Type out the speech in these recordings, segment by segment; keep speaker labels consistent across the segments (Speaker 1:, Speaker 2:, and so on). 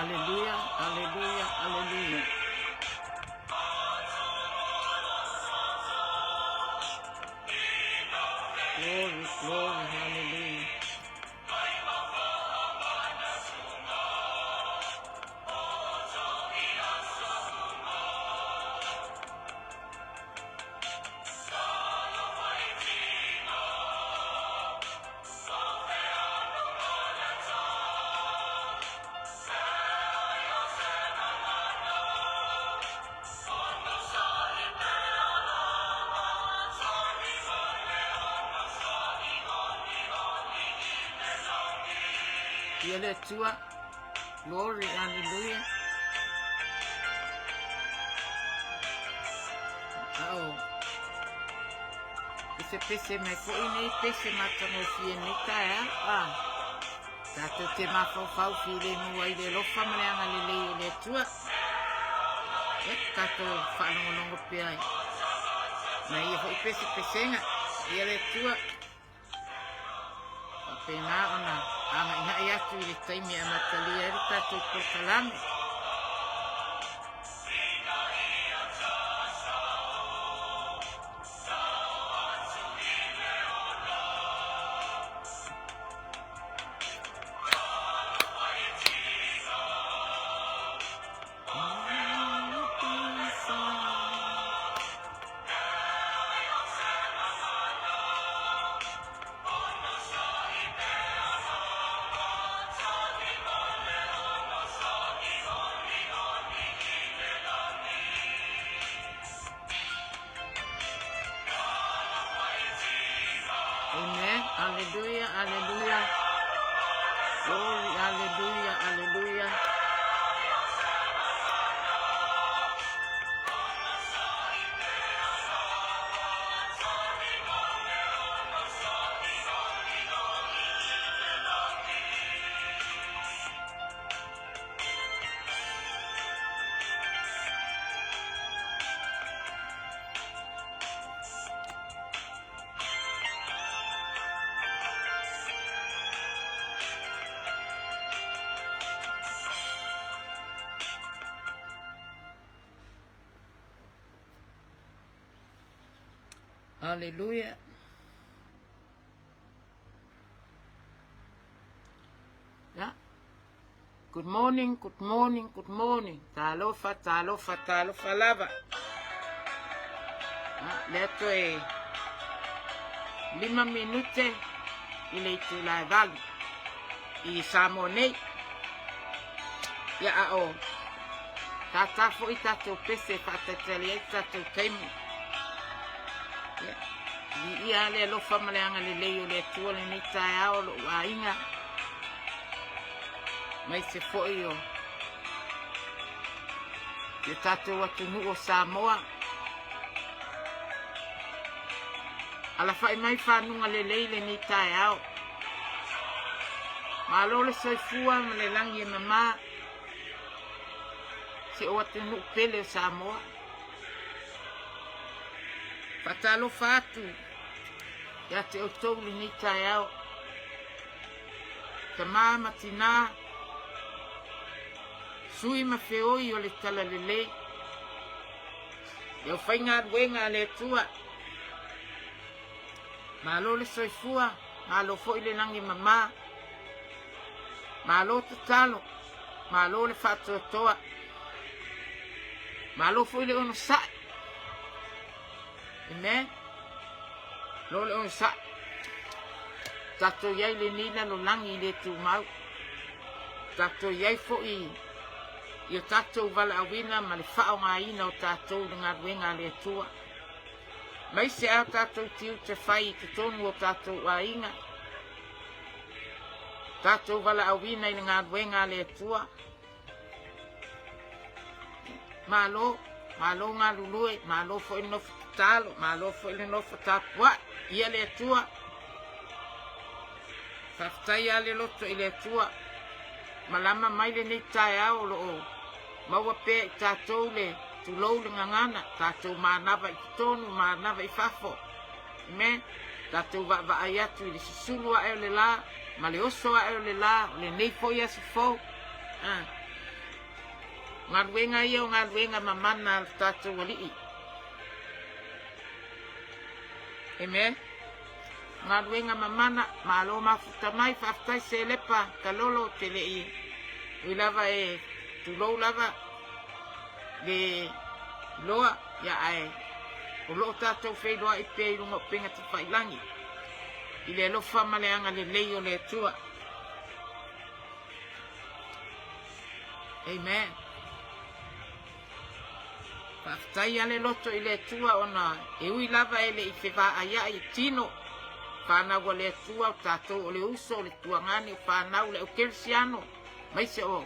Speaker 1: Aleluia, aleluia, aleluia. Glory, glory, hallelujah. Ia le Atua. Glory, hallelujah. Ao. Pesepese mai foi nei pese matagofie nei taeao. Ah. Tatou te mafaufau filemu ai le alofa ma le agalelei o le Atua. Ia, tatou faalogologo pea i na ia foi pesepesega. Ia le Atua. Faapena ona agaigai atu i le taimi e amatalia ai le tatou polokalame. Amen. Hallelujah. Hallelujah. Glory. Hallelujah. Hallelujah. Hallelujah. Yeah. Good morning, good morning, good morning. Talofa, talofa, talofa lava. Ah, lea toe lima minute i le itula e valu i Samoa nei. Ia a o tātā foi tātou pese e whaataitali ai tātou taimi. Ia, viia le alofa ma le agalelei o le Atua lenei taeao lo'u aiga. Aemaise foi o si o tatou atunuu o Samoa. Alafai mai fanuga lelei lenei taeao. Malo le soifua ma le lagi e mamā si ou atunuu pele o Samoa. Faatalofa atu ia te outou lenei taeao. Tama ma tinā, sui ma feoi o le talalelei, le aufaigaluega a le Atua. Malo le soifua, malo foi le lagi mamā, malo tatalo, malo le faatoatoa, malo foi le onosai. Amen. Malo le onosai. Tatou i ai i lenei lalolagi i le tumau. Tatou i ai foi i o tatou valaauina ma le faaaogaina o tatou i le galuega a le Atua. Aemaise a tatou tiute fai i totonu o tatou aiga. Tatou valaauina i le galuega a le Atua. Malo, malo galulue, malo foi le nofo tatalo, malo foi le nofo tapuai. Ia le Atua. Faafetai lava le loto i le Atua. Malama mai lenei taeao o lo o maua pea i tatou le tulou le gagana, tatou manava i totonu, manava i fafo. Amen. Tatou vaavaai atu i le susulu ae o le la ma le oso ae o le la o lenei foi aso fou. Ah. Galuega ia o galuega mamana a lo tatou Alii. Amen. Galuega mamana, malo mafuta mai, faafetai Selepa, Kalolo, te le i ui lava e tulou lava le loa, ia ae o lo o tatou feiloai pea i luga o upega tafailagi i le alofa ma le agalelei o le Atua. Amen. Faafetai lava le loto i le Atua ona e ui lava e le i fevaaiai i tino, fanau a le Atua, o tatou o le uso, o le tuagane, o fanau, le au kerisiano, maise o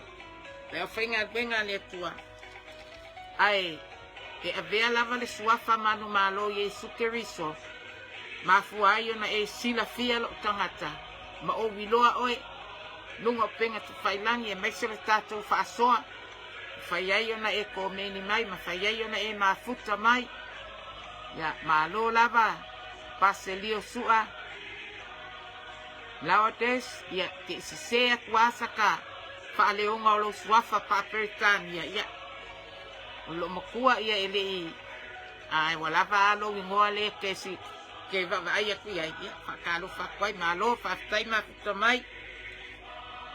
Speaker 1: le aufaigaluega a le Atua. Ae e avea lava le suafa manumalo o Iesu Keriso, mafua ai ona e silafia lou tagata, ma ou iloa oe, luga o upega tafailagi, aemaise le tatou faasoa, Mafai ai ona e komeni mai, mafai ai ona e mafuta mai. Ia, malo lava, Paselio Sua, Lourdes, ia, te i sesē atu asa ka faaleoga o lou suafa Paa-Peretania, ia, o loo matua ia e le i, ae ua lava a lou igoa lea ke si, ke vaavaai atu i ai, ia, faatalofa atu ai, malo, faafetai mafuta mai.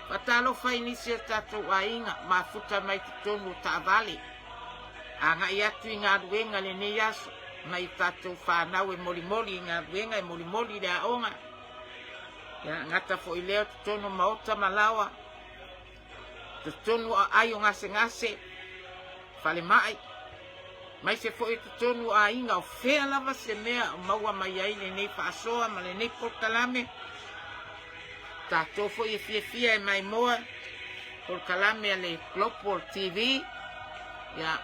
Speaker 1: Faatalofa i nisi o tatou aiga mafuta mai totonu o taavale, agai atu i galuega lenei aso, nai o tatou fanau e molimoli i galuega, e molimoli i le aoga. Ia, gata foi lea o totonu o maota ma laoa, totonu o aai o gasegase, falemai, maise foi o totonu o aiga o fea lava se mea o maua mai ai lenei faasoa ma lenei polokalame. Tatou foi e fiafia e maimoa polokalame a le Global TV. Ia,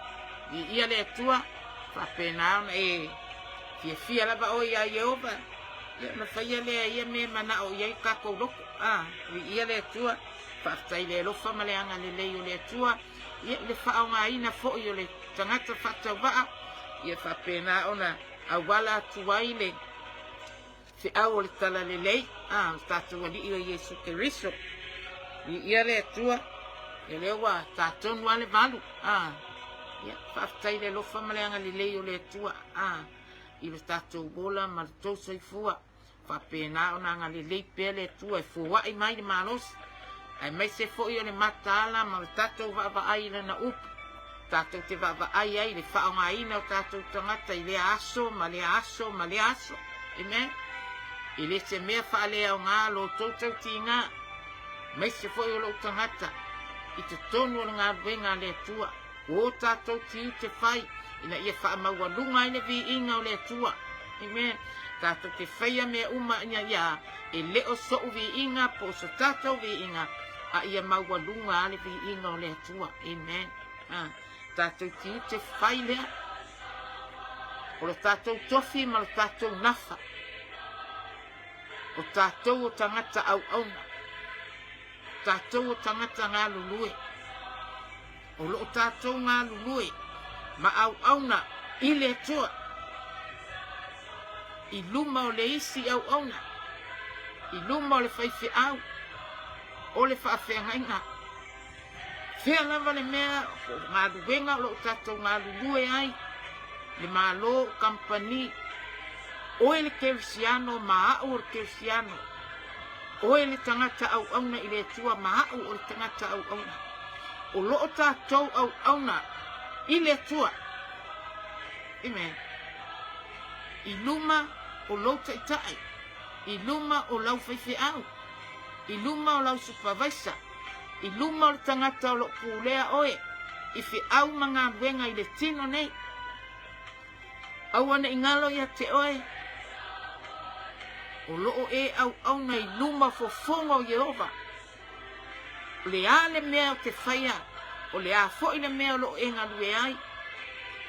Speaker 1: viia le Atua, faapena ona e fiafia lava oe iā Ieova, ia ona faia lea ia mea e manao i ai tatou loto. A, viia le Atua, faafetai i le alofa ma le agalelei o le Atua, ia i le faaaogaina foi o le tagata faatauvaa, ia faapena ona auala atu ai le feau o le Talalelei a lo tatou Alii o Iesu Keriso. Viia le Atua, ia lea ua tatonu lava le valu. A, ia, faafetai i le alofa ma le agalelei o le Atua a, i lo tatou ola ma lo tou soifua. Faapena ona agalelei pea le Atua e foai mai le malosi, aemaise foi o le mataala ma lo tatou vaavaai i Lana upu, tatou te vaavaai ai i le faaaogaina o tatou tagata i lea aso ma lea aso ma lea aso. Amen. E le se mea faaleaoga lo outou tautiga, aemaise foi o lou tagata, i totonu o le galuega a le Atua. Ua o tatou tiute fai ina ia faamaualuga ai le viiga o le Atua. Amen. Tatou te faia mea uma ina ia e le o so'u viiga po o so tatou viiga, a ia maualuga a le viiga o le Atua. Amen. Ah, tatou tiute fai lea. O lo tatou tofi ma lo tatou nafa. O tatou o tagata auauna. Tatou o tagata galulue. O lo o tatou galulue ma auauna i le Atua i luma o le isi auauna, i luma o le faifeau, o le faafeagaiga. Fea lava le mea o galuega o lo o tatou galulue ai, le Malo, o kamupani, oe le kerisiano ma au o le kerisiano, oe le tagata auauna i le Atua ma au o le tagata auauna. O lo o tatou auauna i le Atua. Amen. I luma o lou taitai, i luma o lau faifeau, i luma o lau supavaisa, i luma o le tagata o lo o pulea oe i feau ma galuega i le tino nei. Aua ne i galo ia te oe, o lo o e auauna i luma o fofoga o Ieova. O le a le mea o te faia, o le a foi le mea o lo o e galue ai,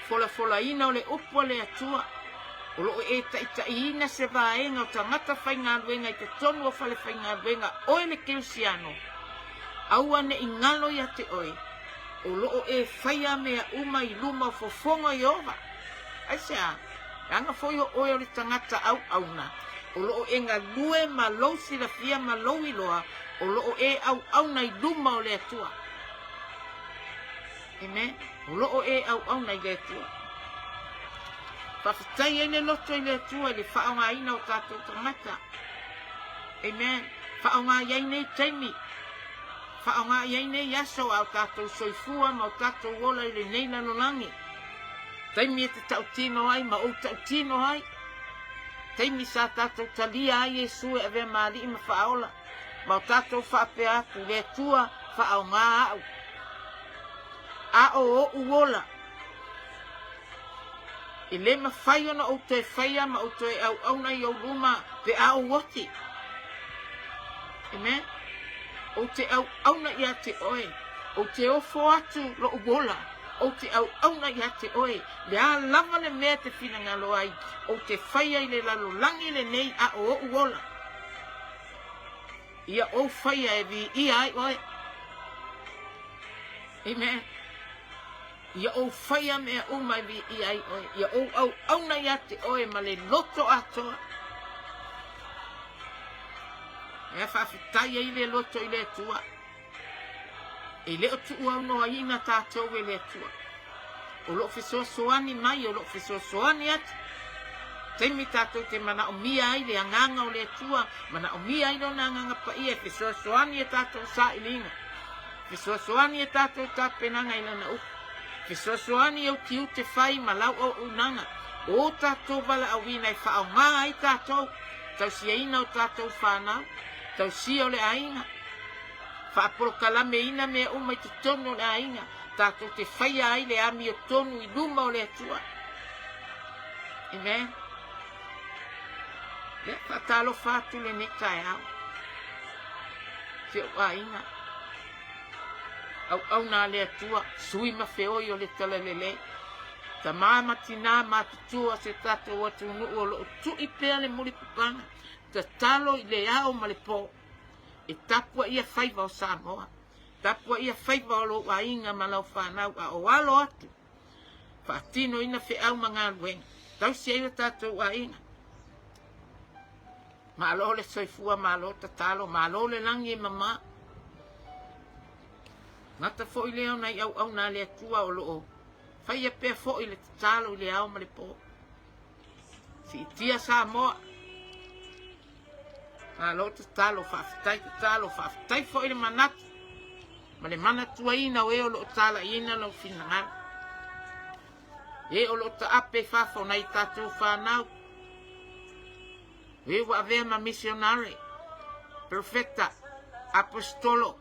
Speaker 1: folafolaina o le upu a le Atua, o lo o e taitaiina se vaega o tagata faigaluega i totonu o falefaigaluega oe le kerisiano, aua ne i galo ia te oe, o lo o e faia mea uma i luma o fofoga o Ieova. Aisea? Leaga foi o oe o le tagata auauna, o lo o e galue ma lou silafia ma lou iloa, o lo o e auauna i luma o le Atua. Amen. O lo o e auauna i le Atua. Faafetai ai le loto i le Atua i le faaaogaina o tatou tagata. Amen. Faaaoga i ai nei taimi. Faaaoga i ai nei aso a o tatou soifua ma o tatou ola i lenei lalolagi. Taimi e te tautino ai ma ou tautino ai. Taimi sa tatou talia ai Iesu e avea ma Alii ma Faaola. Ma o tatou faapea atu, le Atua, faaaoga au. A o ou ola, e le mafai ona ou toe faia ma ou toe auauna i ou luma pe a ou oti. Amen. Ou te auauna ia te oe. Ou te ofo atu lo'u ola. Ou te auauna ia te oe. Le a lava le mea e te finagalo ai, ou te faia i le lalolagi lenei a o o'u ola. Ia ou faia e viia ai oe. Amen. Ia ou faia mea uma e viia ai oe. Ia ou auauna ia te oe ma le loto atoa. E faafetai ai le loto i le Atua. E le o tuuaunoaina tatou e le Atua. O lo o fesoasoani mai, o lo o fesoasoani atu. Taimi tatou te manaomia ai le agaga o le Atua, manaomia ai lona agaga paia e fesoasoani e tatou sailiga. Fesoasoani e tatou tapenaga i lana upu. Fesoasoani e utiute fai ma lau auaunaga o tatou valaauina e faaaoga ai tatou, tausiaina o tatou fanau, tausia o le aiga, faapolokalameina mea uma i totonu o le aiga, tatou te faia ai le amiotonu i luma o le Atua. Amen. Ia, faatalofa atu lenei taeao. Si ou aiga, auauna a le Atua, sui ma feoi o le Talalelei, tamā ma tinā matutua o se tatou atunuu o lo o tui pea le mulipapaga, tatalo i le ao ma le pō, e tapuaia faiva o Samoa, tapuaia faiva o lou aiga ma lau fanau a o alo atu, faatinoina feau ma galuega, tausi ai o tatou aiga. Malo le soifua, malo tatalo, malo le lagi e mamā. Gata foi lea o nai auauna a le Atua o lo o faia pea foi le tatalo i le ao ma le pō. Siitia Samoa. Malo tatalo, faafetai tatalo, faafetai foi le manatu ma le manatuaina o e o lo o talaiina lou finagalo. E o lo o taape i fafo o nai tatou fanau. E ua avea ma misionare, profeta, apostolo,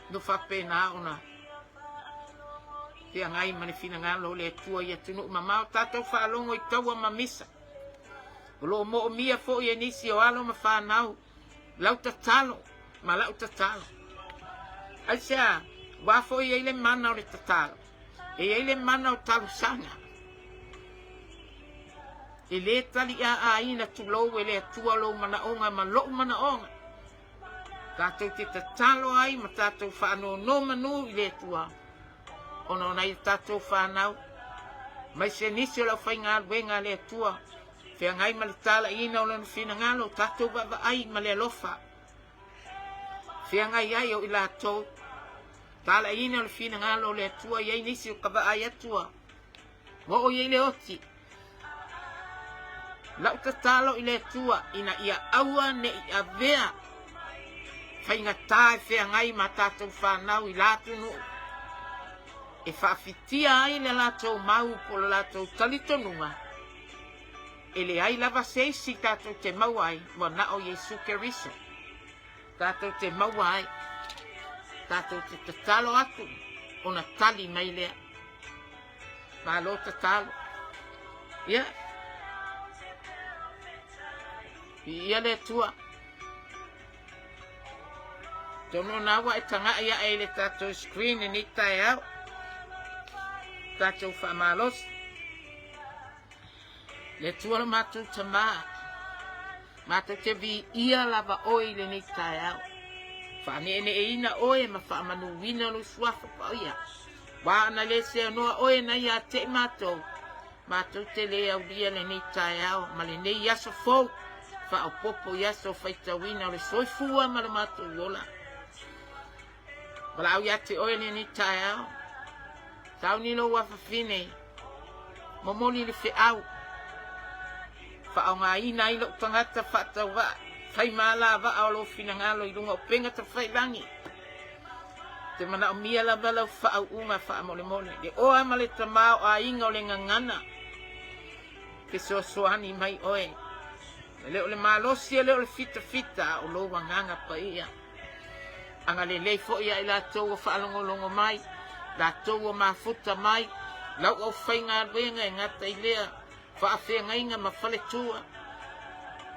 Speaker 1: no faapena ona feagai ma le finagalo o le Atua i atunuu mamao, tatou faalogo i taua ma misa. O lo o moomia foi e nisi o alo ma fanau lau tatalo ma lau tatalo. Aisea, ua foi i ai le mana o le tatalo, e i ai le mana o talosaga. E lē taliʻāʻāina tulou e le Atua lou manaoga ma loʻu manaoga. Tatou te tatalo ai ma tatou faanonomanu i le Atua ona o nai a tatou fanau, aemaise nisi o le aufaigaluega a le Atua, feagai ma le talaiina o Lona finagalo, tatou vaavaai ma le alofa. Feagai ai o i latou, talaiina o le finagalo o le Atua, i ai nisi o ka vaai atu ua oo i ai le oti. Lau tatalo i le Atua ina ia aua ne i avea faigata e feagai ma tatou fanau i la atunuu e faafitia ai le latou mau po o le latou talitonuga e leai lava se isi tatou te maua ai ua na o Iesu Keriso tatou te maua ai. Tatou te tatalo atu ona tali mai lea. Malo tatalo. Ia. Viia le Atua. Atonu o na ua e taga'i aʻe i le tatou screen lenei taeao. Tatou faamalosi. Le Atua lo matou Tamā, matou te viia lava Oe i lenei taeao. Faaneeneeina Oe ma faamanuina Lou Suafa Paia. Ua ana le seanoa Oe na ia te i matou, matou te le aulia lenei taeao ma lenei aso fou, faaopoopo i aso faitauina o le soifua ma lo matou ola. Valaau ia te Oe lenei taeao. Sauni lou afafine, momoli le feau, faaaogaina ai lou tagata faatauvaa, fai ma alavaa o lou finagalo i luga o upega tafailangi. Ou te manaomia lava lau faauuga faamolemole, le oa ma le tamaoaiga o le gagana, fesoasoani mai oe. E le o le malosi e le o le fitafita, a o lou agaga paia. Agalelei foi ia i latou ua faalogologo mai, latou ua mafuta mai, lau aufaigaluega e gata i lea faafeagaiga ma faletua,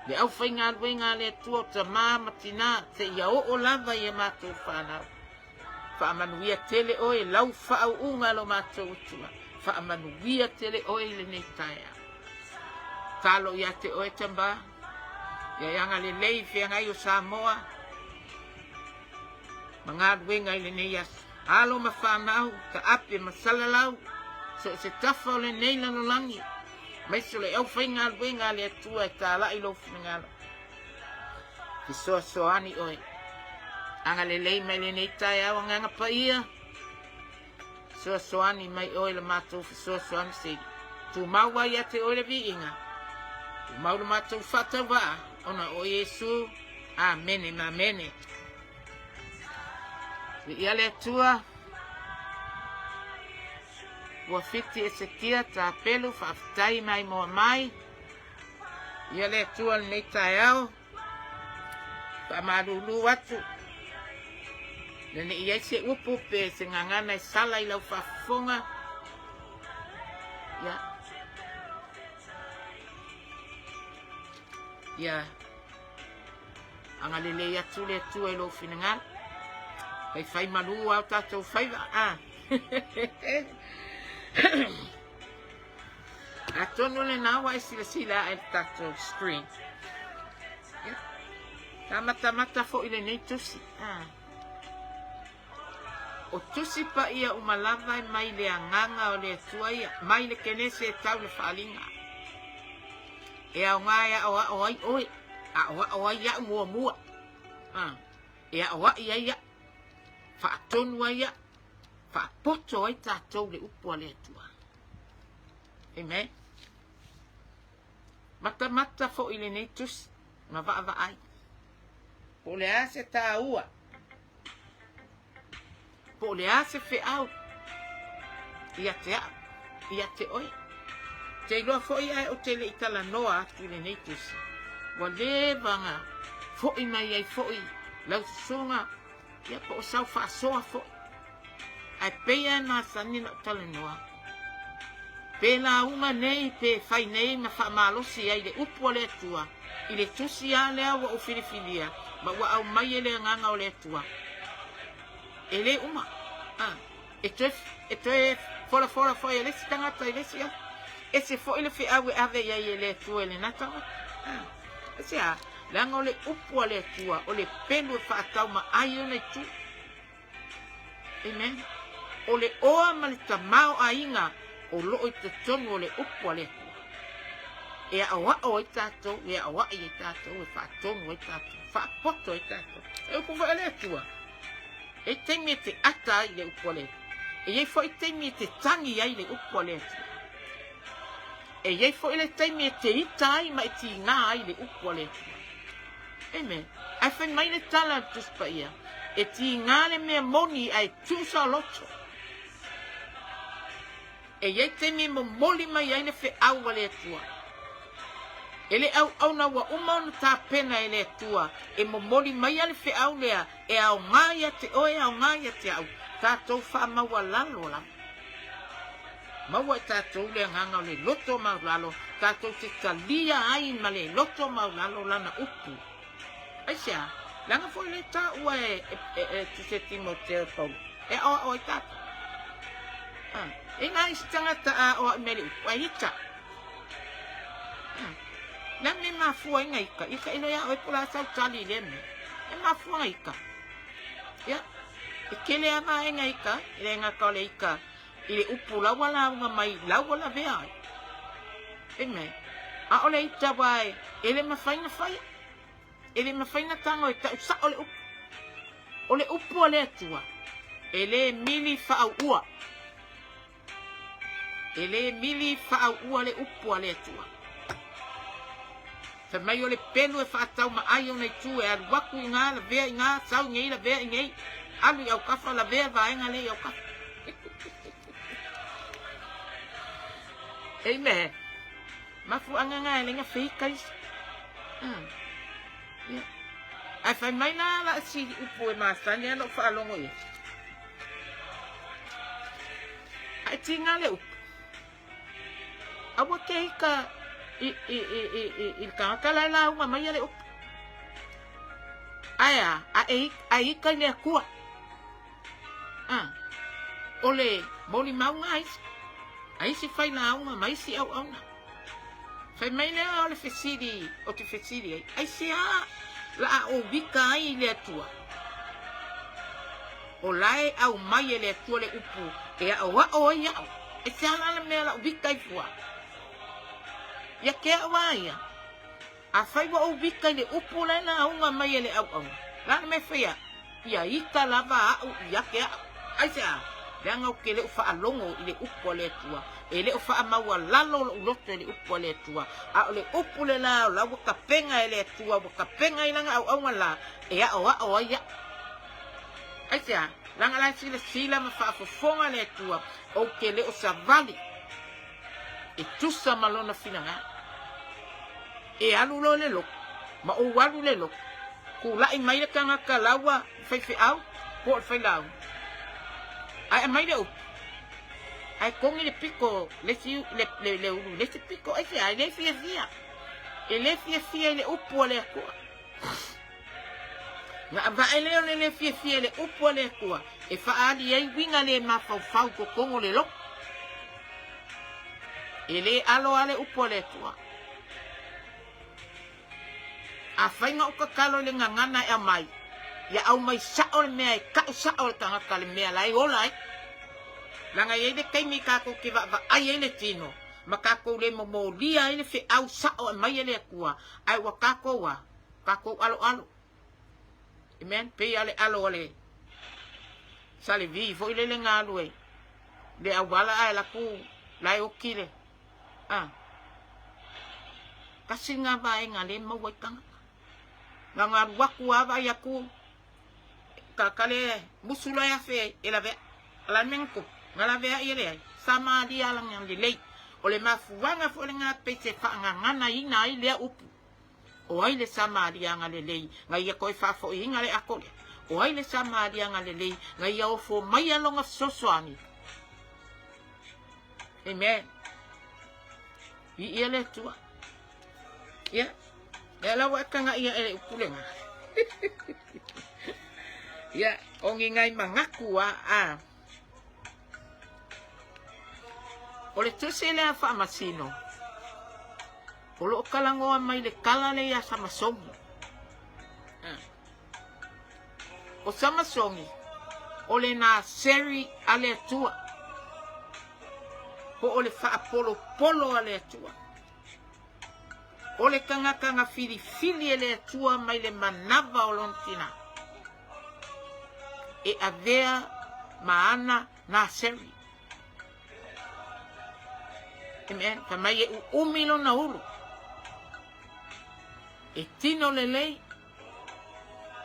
Speaker 1: le aufaigaluega a le Atua o tama ma tina, seia oo lava i a matou fanau. Faamanuia tele oe lau faauuga lo matou Atua. Faamanuia tele oe i lenei taeao. Talo ia te oe tama, ia e agalelei i feagai o Samoa ma galuega i lenei aso. Alo ma fanau, taape ma salalau, so o se tafa o lenei lalolagi, aemaise o le aufaigaluega a le Atua e talai lou finagalo. Fesoasoani oe. Agalelei mai lenei taeao Agaga Paia. Fesoasoani mai oe le matou fesoasoani se i tumau ai ia te oe le viiga. Tumau le matou faatauvaa ona o Iesu. Amene ma amene. Viia le Atua. Ua fiti Esekia tapelu faafetai mai moa mai. Ia le Atua lenei taeao, faamalulu atu, ina ne i i ai se upu pe se gagana e sala i lau faafofoga. Ia, ia agalelei atu le Atua i lou finagalo. Faifai malu lava o tatou faiva. Ah. Atonu lena ua e silasila ae le tatou screen. Ia. Sa matamata foi lenei tusi. Ah. O tusi paia uma lava e mai le agaga o le Atua ia, mai le Kenese e tau le faaaliga. E aoga e aoao ai oe, aoao ai au muamua. Ah. E aoai ai au, faatonu ai au, faapoto ai tatou le upu a le Atua. Amen. Matamata foi lenei tusi ma vaavaai. Po o le a se taua? Po o le a se feau ia te au, ia te oe? Te iloa foi ae ou te le i talanoa atu i lenei tusi. Ua leva ona foi mai ai foi lau sosoga Ia po o sau faasoa foi. Ae pei lava e masani ona ou talanoa, pe lauga nei pe fai nei ma faamalosi ai le upu a le Atua i le tusi lava lea ua ou filifilia ma ua aumai e le Agaga o le Atua. E le uma. A, e toe, e toe folafola foi e le isi tagata i le isi aso. Ese foi le feau e ave i ai e le Atua i lena tagata. A, aisea? Leaga o le upu a le Atua, o le pelu e faataumaai ona itu. Amen. O le oa ma le tamaoaiga o loo i totonu o le upu a le Atua. E aoao ai tatou, e aoai ai tatou, e faatonu ai tatou, faapoto ai tatou. E upu foi a le Atua. E i taimi e te ata ai i le upu a le Atua. E i ai foi taimi e te tangi ai i le upu a le Atua. E i ai foi le taimi e te ita ai ma e tigā ai le upu a le Atua. Amen. Ae fai mai le tala a le Tusi Paia, e tigā le mea moni ae tuusaoloto. E i ai taimi e momoli mai ai le feau a le Atua. E le auauna ua uma ona tapena e le Atua e momoli maia le feau lea e aoga ia te oe, aoga ia te au, tatou faamaualalo lava. Maua e tatou le agaga o le loto maulalo, tatou te talia ai ma le loto maulalo lana upu. Aisea? Leaga foi le taua e, e, e, e Tuse Timoteo e Paulo, e aoao ai tatou. Ah, e ngā isi tangata a aoao mai le upu, ai ita. Ah, le me mafua ai ngā ika, ika ilo ia oe po la sau tali i le mea. E mafua ngā ika. Ia, e kele a vaega ika, e le ngā ka o le ika, I le upu laua lauga mai laua lavea ai. Amen. ʻAʻole i tawa e, e le mafai na faia. E le mafai na tago e ta'u sa'o le upu. O le upu a le Atua, e le mili faauua. E le mili faauua le upu a le Atua. Fai mai o le pelu e faataumaai ona itu e alu atu i ina, lavea i ina, sau i nei, lavea i nei, alu i autafa, lavea vaega lea i autafa. Amen. Mafuaaga na e lenga feika isi. Ah. Yeah. Ae fai mai la la si upu e masani ana o faalogo ia. Ae tiga le upu. Aua ke ika i, i, i, i, i, i le tagata la e lauga mai le upu. Ae a, a e, a e ika i le Atua. Ah, o le molimauga a isi, a isi failauga ma isi auauna. Fai mai lea o le fesili o te fesili ai, aisea la a ou ika ai i le Atua? O la e aumai e le Atua le upu e aʻoaʻo ai aʻu. Aisea la le mea la ou ika ai fua? Ia te aʻu a ia, Afai ua ou ika i le upu la e lauga mai e le auauna, o le a le mea e fai aʻu? Ia ika lava aʻu ia te aʻu. Aisea? Leaga ou te le o faalogo i le upu a le Atua, e le o faamaualalo loʻu loto i le upu a le Atua, a o le upu le la o la ua tapena e le Atua, ua tapena i lana auauna la e aʻoaʻo ai aʻu. Aisea? Leaga la e silasila ma faafofoga le Atua, ou te le o savali. e tusa ma lona finagalo. E alu loa le lotu, ma ou alu le lotu, tula'i mai le tagata laua faifeau po o le failauga, ae aumai le upu, ae togi le pito le isi le, le, le ulu i le isi pito, aisea, e le fiafia, e le fiafia i le upu a le Atua. Na avae lea o le le fiafia i le upu a le Atua e faaali ai uiga le mafaufau i totonu o le loto. E le alo a le upu a le Atua. Afai na ou tatalo i le gagana e aumai, ia aumai sao le mea e tau sao e le tagata le mea la e ola ai. Leaga e i ai le taimi tatou te vaavaai ai le tino ma tatou le momolia ai le feau sao e aumai e le Atua, ae ua tatou a, tatou aloalo. Amen. Pei a le alo a le Salevi foi lele na alu ai le auala ae laku la e oki le a. Kasi ngā vaega le maua i tangata. Na ngā alu aku a vaai aku ka kale musu la e afe ai e lawe ala me ngko nga lawe ai e le ai sa malia ala nga lelei o le mafuanga foi le ngā pei se whaangangana ina ai lea upu O ai le Samariaga lelei na ia toe faafoiina le ato lea? O ai le Samariaga lelei na ia ofo maia lona fesoasoani? Amen. Viia le Atua. Ia, lea la ua e tagaia e le upu lena. Ia, o ni nai manatu a, a. O le tusi lea faamasino, O lo o talanoa mai le tala lea iā Samasogi. O Samasogi, o le Naseri a le Atua, po o le faapolopolo a le Atua. O le tagata na filifili e le Atua mai le manava o lona tinā, e avea ma ana Naseri. Amen. Fai mai e uumi lona ulu. E tino lelei,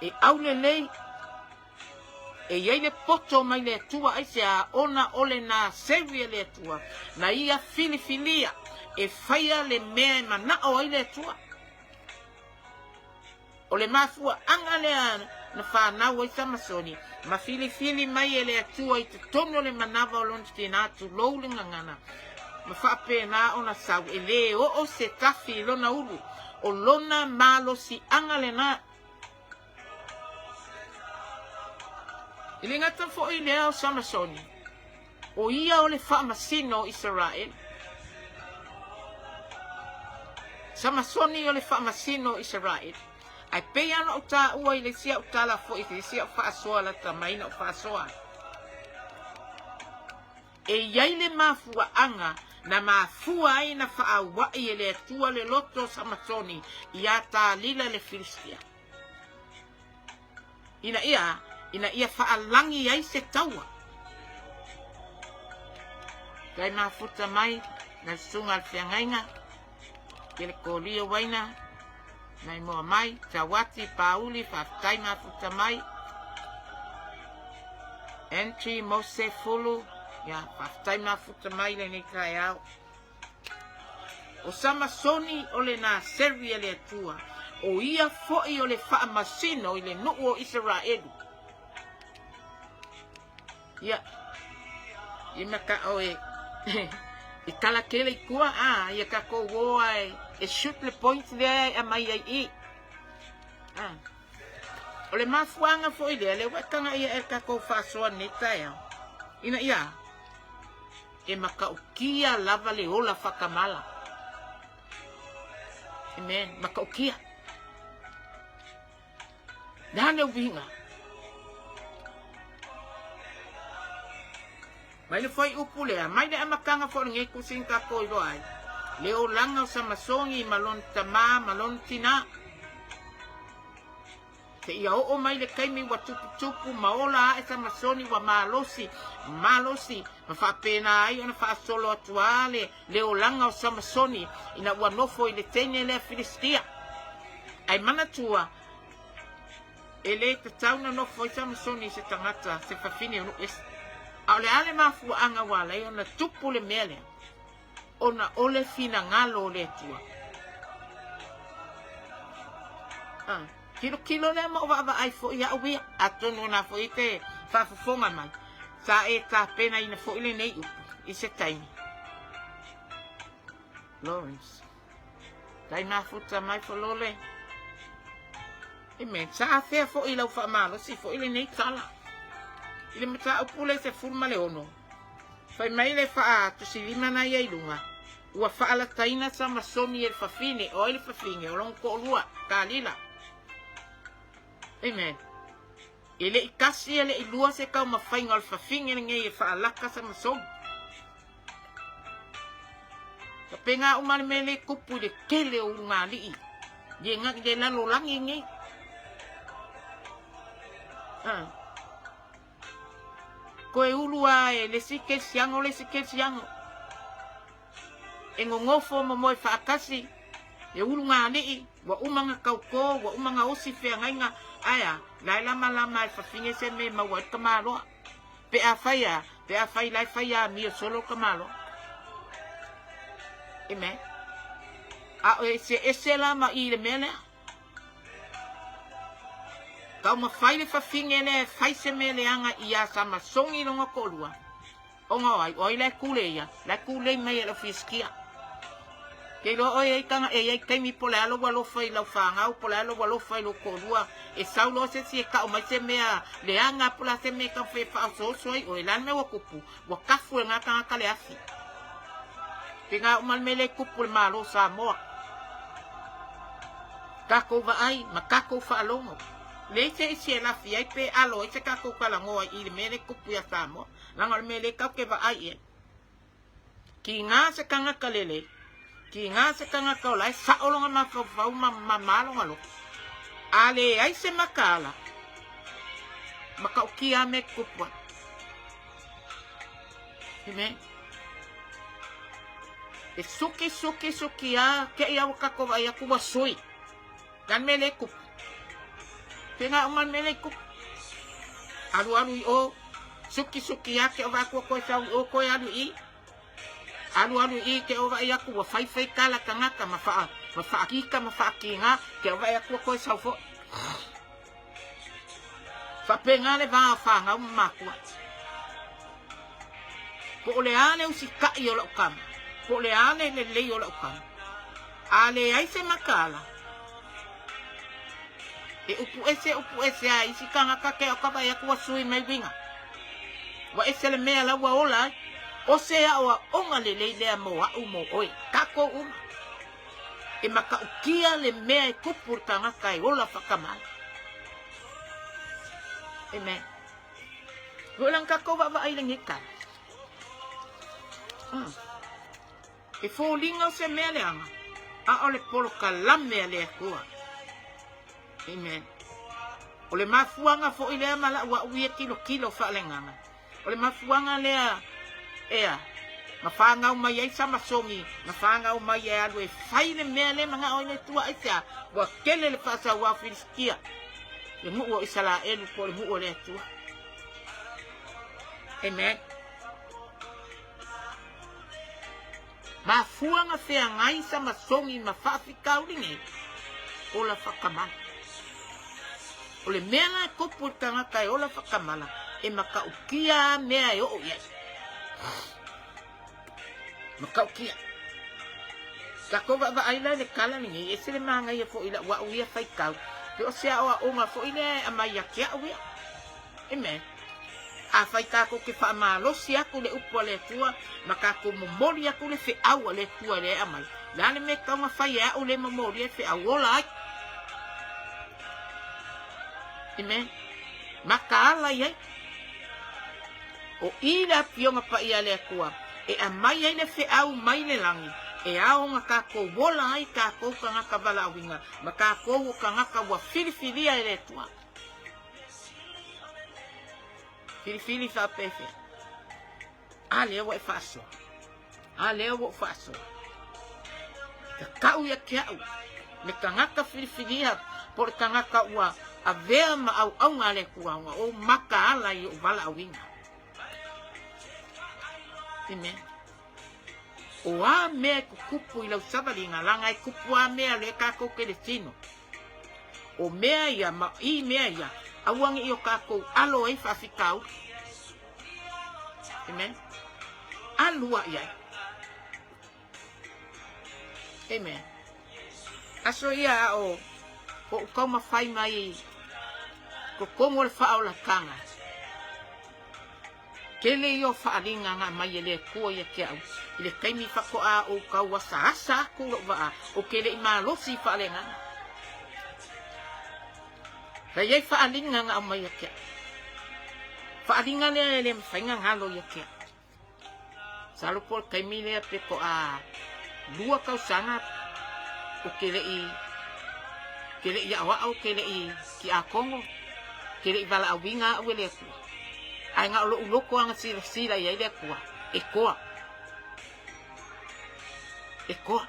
Speaker 1: e au lelei, e iai le poto mai le Atua aisea ona o le Naseri a le Atua, na ia filifilia e faia le mea e manao ai le Atua. O le mafuaaga lea na fanau ai Samasoni, ma filifili mai e le Atua i totonu o le manava o lona tinā, tulou le gagana, ma faapena ona sau, e lē oo se tafi i lona ulu, o lona malosiaga lenā. I le gata foi lea o Samasoni, o ia o le faamasino o Isaraele. Samasoni o le faamasino o Isaraele. Ae pei lava ona ou taua i le isi au tala foi i le isi au faasoa lata mai na ou faasoa ai. E i ai le mafuaaga na mafua ai na faaauai e le Atua le loto o Samasoni iā Talila le Filistia. Ina ia, ina ia faalagi ai se taua. Kai mafuta mai na susuga a le feagaiga, Kelekolia Waina, nai moa mai, Tauati, Pauli, faafetai mafuta mai. Entry, Mose, Fulu, ia, faafetai mafuta mai lenei taeao. O Samasoni o le Naseri a le Atua, o ia foi o le faamasino i le nuu o Isaraelu. Ia, i maka o e, e tala tele i tua, a, ia tatou o a e, e shoot le point lea e aumai ai i. A. O le mafuaaga foi lea, lea ua e tagaia e le tatou faasoa nei taeao, ina ia e matautia lava le ola faatamala. Amen. Matautia. Le a le uiga? Mai le fuaiupu lea, mai le amataga foi o lenei tusi na tatou iloa ai, le olaga o Samasogi ma lona tamā ma lona tinā, seia oo mai le taimi ua tuputupu ma ola ae Samasoni ua malosi, malosi, ma faapena ai ona faasolo atu lava le, le olaga o Samasoni ina ua nofo i le teine lea Filistia. Ae manatua, e le tatau ona nofo ai Samasoni i se tagata, se fafine o nuu ese. A o le a le mafuaaga ua ala ai ona tupu le mea lea? Ona o le finagalo o le Atua. Ah, tilotilo lea ma ou vaavaai foi au ia, atonu o na foi e te faafofoga mai, sa e tapenaina foi lenei upu i se taimi. Lawrence. Tai mafuta mai Folole. Amen. Sa afea foi i lau faamalosi foi lenei tala. I le mataupu le 16, fai mai le faatusivima na ia i luga, ua faalataina Samasoni e le fafine, o ai le fafine, o lona toalua, Kalila. Amen. E le i tasi e le i lua se taumafaiga o le fafine lenei e faalata Samasoni. Faapena uma le mea lea e tupu i le tele o ulugalii i le lalolagi nei. Ah. Toe ulu lava e le isi kerisiano le isi kerisiano. E nonofo ma moe faatasi, e ulugalii, ua uma ona tauto, ua uma ona osi feagaiga, ae a, la e lamalama e fafine se mea e maua ai le tamaloa. Pe afai a, pe afai la e fai amio solo le tamaloa. Amen. A o eseese la ma i le mea lea. Taumafai le fafine lea e fai se mea leaga iā Samasoni lona toalua. Ona o ai? O ai la e kule ia? La e kulei mai e le Filistia. Ke iloa oe e i ai taga, e i ai taimi po o le a lou alofa i lau fanau, po o le a lou alofa i lou toalua, e sau loa se isi e tau mai se mea leaga po o le a se mea e taumafai e faaosooso ai oe, o le a le mea ua tupu? Ua tafu e lena tagata le afi. Pēlā uma le mea lea e tupu i le Malo o Samoa. Tatou vaai ma tatou faalogo. Leai se isi e lafi ai pe alo ai se tatou talanoa i le mea lea e tupu iā Samoa. Leaga o le mea lea tatou te vaai i ai. Kīnā se tagata lelei, kīnā se tagata o la e sao lona mafaufau ma mamā lona loto. A leai se mataala, matautia lava mea e tutupu ai. Amen. E suki, suki, suki a, te i a ua tatou vaai atu ua sui. Le a le mea lea e tupu? Pēlā uma le mea lea e tupu. Alualu i o, suki, suki a, te o vaai atu ua toe sau i o, toe alu i i. Alualu i i, te o vaai atu ua faifai tala tagata ma faa, ma faakika ma faakīgā, te o vaai atu ua toe sau foi. Faapena le va o fanau ma matua. Po o le a le usitai o lau tama, po o le a le lelei o lau tama, a leai se mataala, e upu ese upu ese a isi tagata ke o ka vaai atu ua sui mai uiga. Ua ese le mea la ua ola ai. O se aoaoga lelei lea mo a'u mo oe, tatou uma. E matautia le mea e tupu i le tagata e ola faatamala. Amen. Ua lana tatou vaavaai i lenei tala. E foliga o se mea leaga, a o le polokalame a le Atua. Amen. O le mafuaaga foi lea ma lau au ia tilotilo faaleagaga. O le mafuaaga lea, ea. Na fanau mai ai Samasogi, na fanau mai e alu e fai le mea lea e manao ai le Atua. Aisea? Ua tele le faasauā o Filisitia, le nuu o Isaraelu po o le nuu o le Atua. Amen. Mafua na feagai Samasogi ma faafitauli nei, ola whakamala. O le mea la e kopu i le tagata e ola whakamala, e matautia a mea e oo i ai. Matautia. Tatou vaavaai la i le tala lenei, e ese le manaia foi i lau au ia faitau, pe o se aoaoga foi lea e aumai ia te au ia. Amen. Afai tatou te faamalosi atu le upu a le Atua ma tatou momoli atu le feau a le Atua lea e aumai, le a le mea e tatau ona fai e au lea e momolia le feau? Ola ai. Amen. Mataala i ai. O i le afioga paia a le Atua e aumai ai le feau mai le lagi e ao ona tatou ola ai tatou tagata valaauina ma tatou o tagata ua filifilia e le Atua. Filifili faapefea. A lea ua e faasoa. A lea ua ou faasoa. Tatau ia te au le tagata filifilia po o le tagata ua avea ma auauna a le Atua ona ou mataala i ou valaauina. Amen. O a mea e tutupu i lau savaliga, leaga e tupu a mea lea tatou te le tino. O mea ia ma i mea ia, aua ne i o tatou alo ai faafitauli. Amen. Alu a i ai. Amen. Aso ia a o ou taumafai mai i totonu o le faaolataga. Tele ia o faaaliga na aumai e le Atua ia te au i le taimi faatoa ou tau asaasa atu lou vaa, ou te le i malosi i faaleagaga. Sa i ai faaaliga na aumai ia te au. Faaaliga lea e le mafai na galo ia te au. Masalo po o le taimi lea pe toa 2 tausaga ou te le i te le i aoao, te le i tiakono, te le i valaauina au e le Atua. Ae na o lou loto lava na silasila i ai le Atua, e toa. E toa.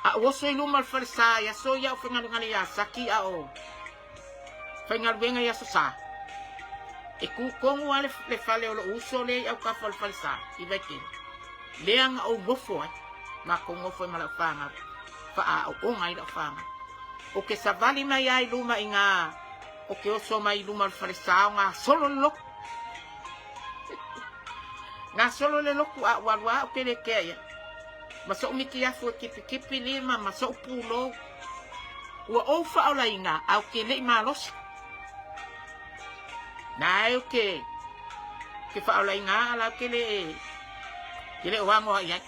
Speaker 1: A ou oso i luma o le falesa i aso ia a o faigaluega ia Saki a o faigaluega i Aso Sa. E kū tonu lava le fale o lou uso lea i autafa o le falesa i Vaitele. Lea na ou nofo ai, matou nofo ai ma lau fanau, faaaooga ai lau fanau. Ou te savali mai lava i luma i ina, ou te oso mai i luma o le falesa o gasolo le lotu. Gasolo le lotu a ou alu lava ou te le kea i ai. Ma so'u mitiafu e kipikipi lima ma so'u pulou. Ua ou faaolaina a ou te le i malosi. Na e ou te te faaolaina a la ou te le te le o ago ai ai.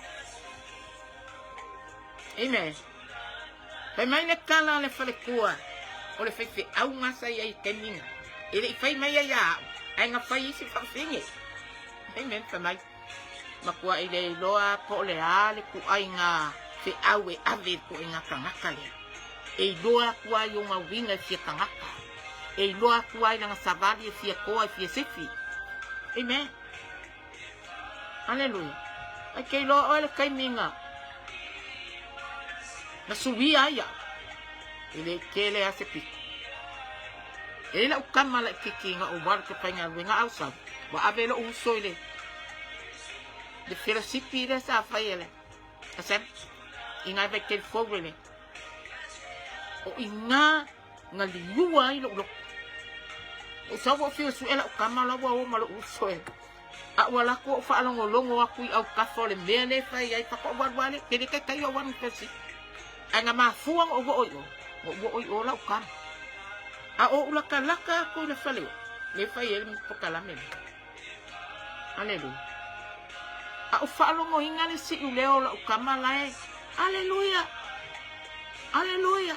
Speaker 1: Amen. Fai mai le tala a le faletua o le faifeau sa i ai i taimi na. E le i fai mai ai ia au, ae na fai isi faafine. Amen, fai mai. Matuai le iloa po o le a le ituaiga feau e ave i le ituaiga tagata lea. E iloa atu ai ona uiga e fia tagata. E iloa atu ai lana savali e fia toa e fia sifi. Amen. Aleluia. Ai ke iloa oe le taimi na na suia ai au. E le tele a se pito. E i lau tama laititi na ou alu te faigaluega au sau. Ua ave lou uso i le le felosipi lea sa fai e le Asem i ngai vai telefou e le o ina na liua ai lou loto. O sau ua fiu e sue lau tama la ua o ma lou uso e a ua alu atu ou faalogologo atu i autafa o le mea lea e fai ai faatoa ou alu lava lea. Ke le taitai ou alu i le felosipi. Ae na mafua ona ou oo i o, na ou oo i o lau tama. A ou latalata atu i le fale o, lea e fai ai le polokalame lea. Aleluia. A ou faalogoina le siu leo o lau tama la e, Aleluia! Aleluia!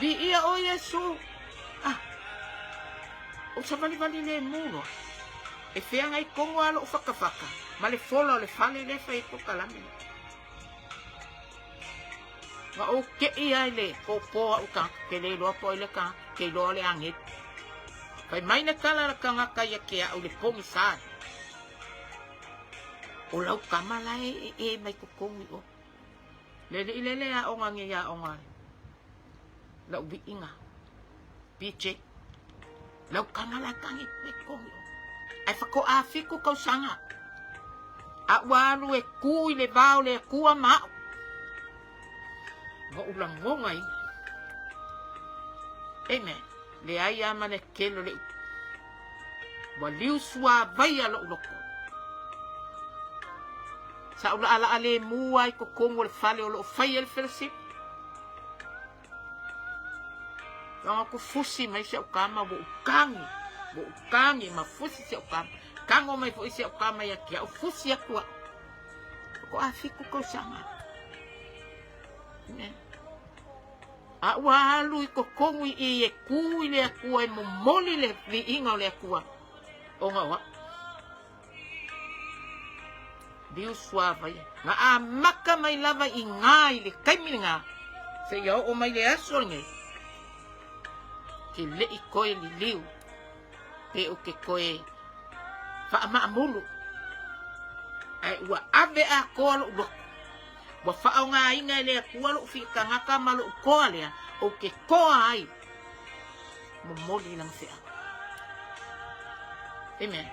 Speaker 1: Viia oe Iesu! Ah, ou savalivali lemu loa. E feagai tonu lava lou fatafata ma le fola o le fale lea e fai ai polokalame lea. Na ou te'i lava i le pōpō o a'u tagata, ke le iloa po o ai le tagata, ke iloa o le agelu. Fai mai le tala a le tagata ia te a'u i le pogisa. O lau tama la e ee mai totonu i o. Le alii lea le aoga nei aoga lau viiga. PJ. Lau tama la e tagi mai totonu i o. Ae faatoa 7 tausaga. A ua alu e tu i le va o le Atua ma au. Na ou lagona ai. Amen. Leai a ma le tele o le upu. Ua liu suavaia lou loto. Sa ou laalaa lemu lava i totonu o le fale o lo o fai ai le fellowship. Tago atu fusi mai si au tama ua ou tagi, ua ou tagi ma fusi si au tama. Tago mai foi si au tama ia te au, fusi atu au. Faatoa 7 tausaga. Amen. A ua alu i totonu i i e tu i le Atua e momoli le viiga o le Atua ona o au. Liu suavaia. Na amata mai lava i gā i le taimi lena, seia oo mai le aso lenei, ke leʻi toe liliu, pe ou te toe faamaamulu, ae ua ave atoa lou loto. Ua faaaogaina e le Atua lou fiatagata ma lou toa lea, ou te toa ai, momoli lana feau. Amen.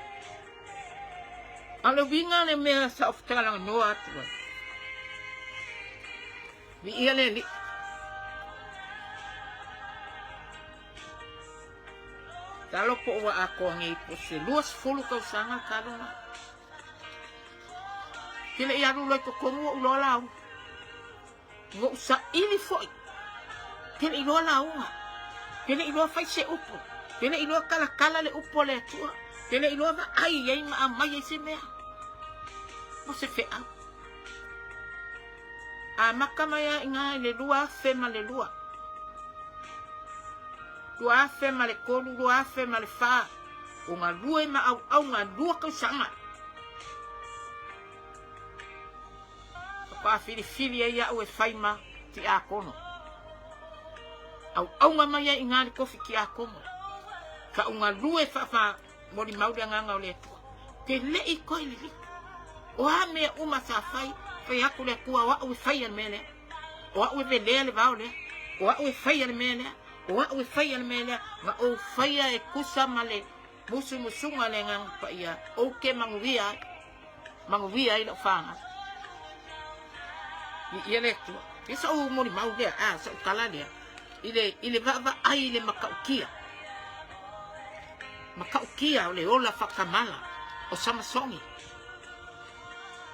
Speaker 1: A o le uiga le mea sa ou fetalanoa atu ai. Viia le Alii. Talo po ua atoa nei po se 20 tausaga talu na. Ke le i alu loa i totonu ou loa lauga. Na ou saili foi. Ke le i loa lauga. Ke le i loa fai se upu. Ke le i loa talatala le upu a le Atua. Ke le i loa vaai ai ma aumai ai se mea. Mo se feau. Amata mai lava i ina i le 2002. 2003, 2004, o galue ma auauna lua tausaga. Faatoa filifili ai au e fai ma tiakono. Auauna mai ai i ina le tofi tiakono. Faaugalue faamolimau le agaga o le Atua. Te leʻi koe le liki. O a mea uma sa fai, fai atu le Atua o au e faia le mea lea. O au e velea le vao lea. O au e faia le mea lea. O au e faia le mea lea. Na ou faia e tusa ma le musumusuga a le Agaga Paia, ou te manuia ai. Manuia ai lau fanau. Viia le Atua. Ia sa'u molimau lea, a, sa'u tala lea, i le, i le vaavaai i le matautia. Matautia o le ola faatamala o Samasoni.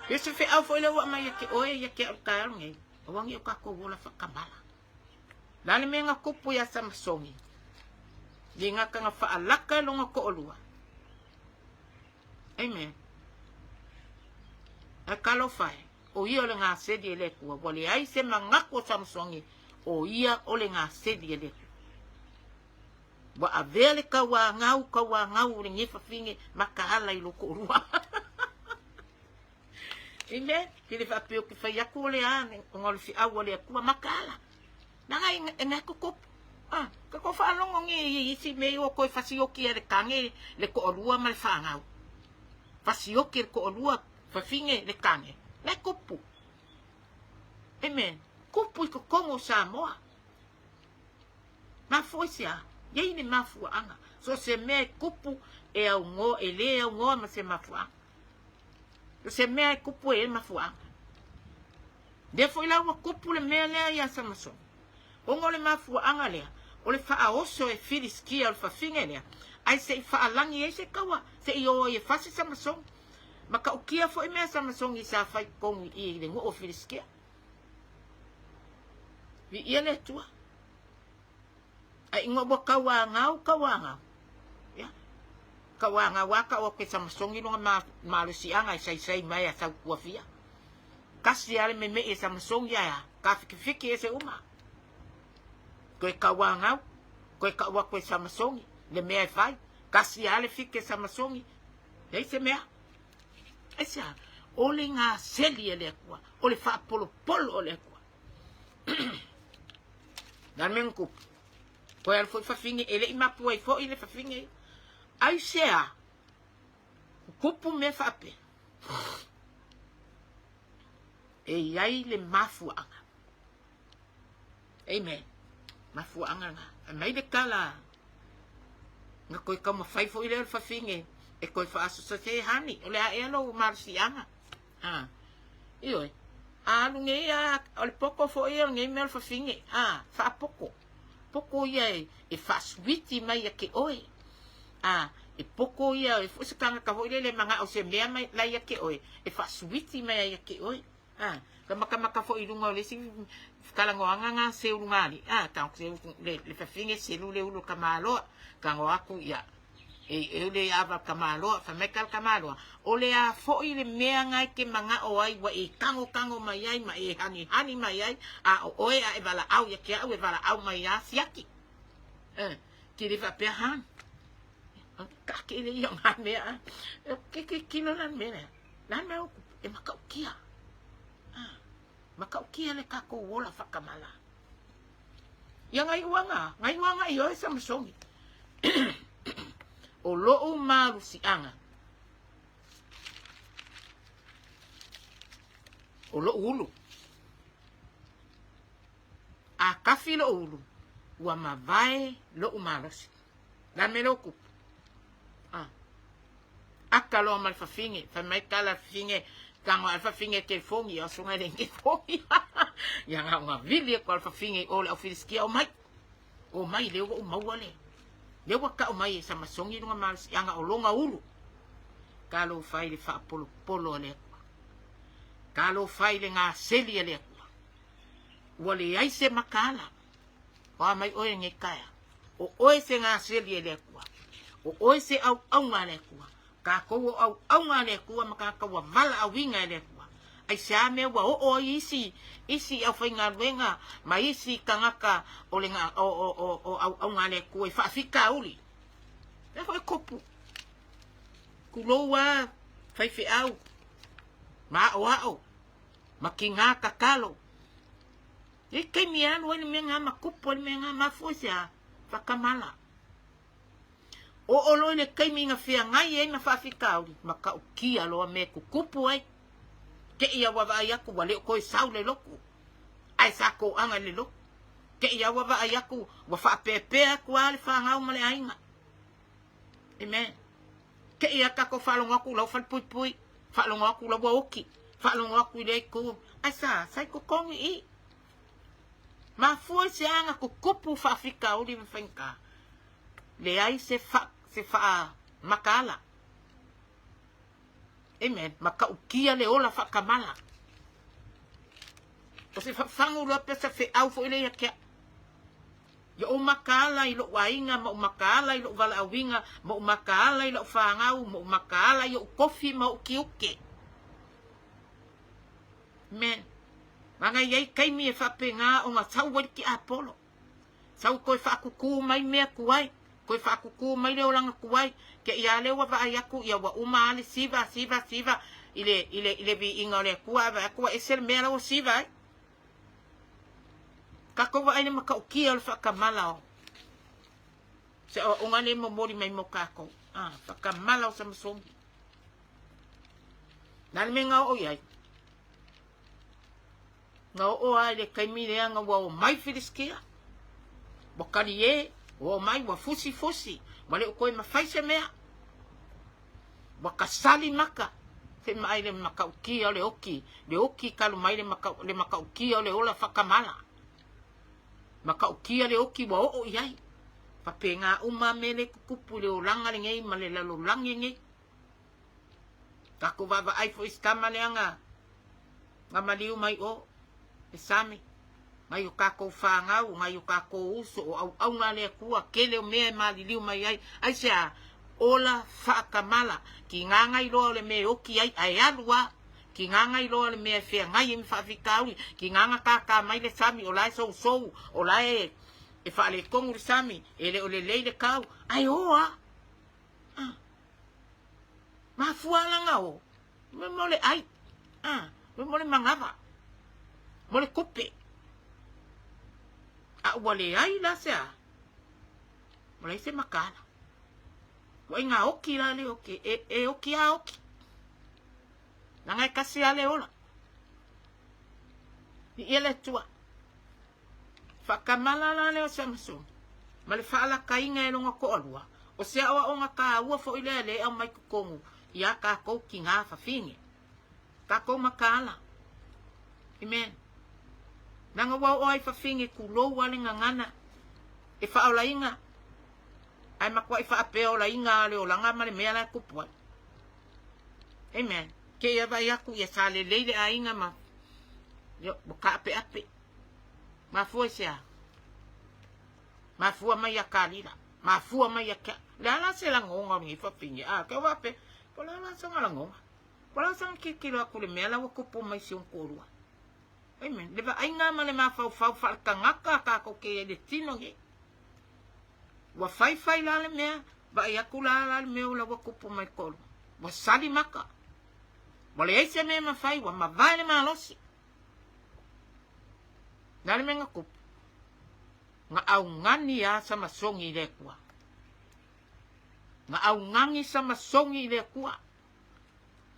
Speaker 1: Ia se feau foi lea ua aumai ia te oe ia te au i le taeao lenei, aua ne i o tatou ola faatamala. O le a le mea na tupu iā Samasoni? Le gata na faalaka e lona toalua. Amen. Ae talofa e, o ia o le gaseli e le Atua. Ua leai se manatu o Samasoni, o ia o le gaseli e le Atua. Ua avea le tauagau, tauagau o lenei fafine makaala i lou toalua. Amen. Ke le faapea ou te fai atu o le a, ona o le feau a le Atua, makaala. Leaga e na tutupu. Ah, ka kou faalogo nei i isi mea i ua toe fasioki e le tane le toalua ma le fanau. Fasioki e le toalua, fafine le tane. La e tupu. Amen. Tupu i totonu o Samoa. Mafua i se a? E i ai le mafuaaga. So o se mea e tupu e aunoa, e le aunoa ma se mafuaaga. O se mea e tupu e i ai le mafuaaga. Lea foi la ua tupu le mea lea iā Samasoni. Ona o le mafuaaga lea, o le faaoso e Filisitia o le fafine lea, ae se i faalagi ai se taua, se i o ai e fasi Samasoni. Matautia foi mea a Samasoni sa fai totonu i i le nuu o Filisitia. Viia le Atua. Ae ina ua tauagau, tauagau. Ia. Tauagau lava tau atu e Samasoni lona malosiaga e saisai mai a Sautuafia. Tasi lava le memei e Samasoni ae a, tafikifiki ese uma. Toe tauagau, toe tau atu e Samasoni le mea e fai. Tasi lava le fiki e Samasoni, leai se mea. Aisea? O le gaseli a le Atua, o le faapolopolo o le Atua. Na le mea na tupu? Toe alu foi fafine, e le i mapu ai foi le fafine ia. Aisea? Tupu mea faapea. E i ai le mafuaaga. Amen. Mafuaaga lena. Fai mai le tala na toe taumafai foi lea o le fafine e toe faasoso se hani, o le a ea lou malosiaga? A, ioe. A alu nei a, o le poto foi ia o lenei mea o le fafine, a, faapoto. Poto ia e, e faasuiti mai ia te oe. A, e poto ia, e foi se tagata foi lele e manao se mea mai la ia te oe, e faasuiti mai ai ia te oe. A, ka makamaka foi i luga o le isi talanoaga na seu luga ali. A, tago seu le, le fafine selu le ulu o tamaloa. Tago aku ia, e eu le ava tamaloa, fai mai kala tamaloa, o le a foi le mea na e te manao ai ua e tagotago mai ai ma e hanihani mai ai, a o oe a e valaau ia te au e valaau mai a siaki. Eh, ke le faapea han. Ka ke le ia ngā mea. Ke ke kilo la mea lea. La mea o e makaukia. Ah, makaukia le kākou ola whakamala. Ia ngai uanga, ngai uanga i oe Samasoni. o lou malusiaga. O lou ulu. A kafi lou ulu, ua mavae lou malosi. La me lou kupu. Ah. Aka loa ma le fafine, fai mai tala le fafine, tago ae le fafine e telefoni, ia asoga e le telefoni. Ia na ona vili atu a le fafine i o le au Filistia, o mai. O mai, lea ua ou maua le. Lea ua tau mai e Samasoni lona malosiaga o lona ulu. Talofa i le faapolopolo a le Atua. Talofa i le gaseli a le Atua. Ua leai se makaala. O a mai oe lenei taeao. O oe se gaseli e le Atua. O oe se auauna a le Atua. Kākou o auauna a le Atua ma tagata ua valaauina e le Atua. Aisea mea ua oo ai isi, isi aufaigaluega ma isi tagata o le o, o, o, o auauna a le Atua i faafitauli. Lea foi e kopu. Tulou a faifeau, ma aoao, ma kīnā tatalo. I taimi e alu ai le mea na ma tupu ai le mea na, mafua i se a? Whakamala. Oo loa i le taimi na feagai ai ma faafitauli, matautia loa mea e tutupu ai. Te i a ua vaai atu ua le o toe sau le lotu, ae sa toaga i le lotu. Te i a ua vaai atu ua faapeapea atu lava le fanau ma le aiga. Amen. Te i a tatou faalogo atu la ua falepuipui, faalogo atu la ua oti, faalogo atu i lea itu. Ae sa, sa i totonu i i. Mafua i se aga tutupu faafitauli ma faigata. Leai se fa, se faamataala. Amen. Matautia le ola faatamala. O se fafagu loa pe se feau foi lea ia te au. Ia ou mataala i lou aiga ma ou mataala i lou valaauina ma ou mataala i lau fanau ma ou mataala i ou tofi ma ou tiute. Amen. Leaga e i ai taimi e faapena ona sau ai le tiapolo. Sau toe faakukū mai mea tuai, toe faakukū mai le olaga tuai. Te i a lea ua vaai atu ia ua uma lava le siva, siva, siva i le, i le, i le viiga o le Atua ae vaai atu ua ese le mea la ua siva ai. Tatou vaai i le matautia o le faatamala o se aoaoga lea e momoli mai mo tatou. Ah, faatamala o Samasoni. Na le mea na oo i ai. Na oo lava i le taimi lea na ua omai Filistia. Ua talie, ua omai, ua fusifusi, ua le o toe mafai se mea. Ua kasali maka, se i maai le matautia o le oki, le oki talu mai le, matau, le matautia o le ola whakamala. Matautia le oki ua oo i ai. Faapena uma mea le tutupu i le olaga lenei ma le lalolagi lenei. Tatou vaavaai foi i se tama lea na, na maliu mai o, e Sami, nai o tatou fanau, nai o tatou uso, o auauna a le Atua, tele o mea e maliliu mai ai. Aisea? Ola faatamala, tiga na iloa o le mea e oti ai, ae alu lava. Tiga na iloa o le mea e feagai ai ma faafitauli, tiga na tātā mai le sami, o la e sousou, o la e, e faaletonu le sami, e le o lelei le kau, ae o lava. Ah. Mafua ala na o, mo le ai, ah, mo le manava, mo le tupe. A ua leai la se a, ua leai se makaala. Ua i ngā oki la le oki, e, e oki a oki. Leaga e kasi a le ola. Viia le Atua. Faakamala la lea o Samasoni, ma le faalakaina e lona toalua, o se aoaoga taua foi lea lea e aumai totonu iā tatou tinā fafine, tatou mataala. Amen. Leaga ua oo ai fafine tulou lava le gagana e faaolaina, ae matuai faapeolaina lava le olaga ma le mea la e tupu ai. Amen. Te i vaai atu ia sa lelei le aiga ma ua taapeape. Mafua i se a? Mafua mai ia Kalila. Mafua mai ia Kia. Le a la se lagona o lenei fafine? A, ke o faapea, po o le a la sona lagona? Po o le a sona tilotilo atu i le mea la ua tupu mai si ona toalua? Amen. Le vaaiga ma le mafaufau faaletagata a tatou te i ai i le tino nei. Ua faifai la le mea, vaai atu la la le mea la ua tupu mai le toalua. Ua sali maka. Ua leai se mea e mafai, ua mavae le malosi. Le a le mea na tupu? Na augani lava Samasoni i le Atua. Na augani Samasoni i le Atua.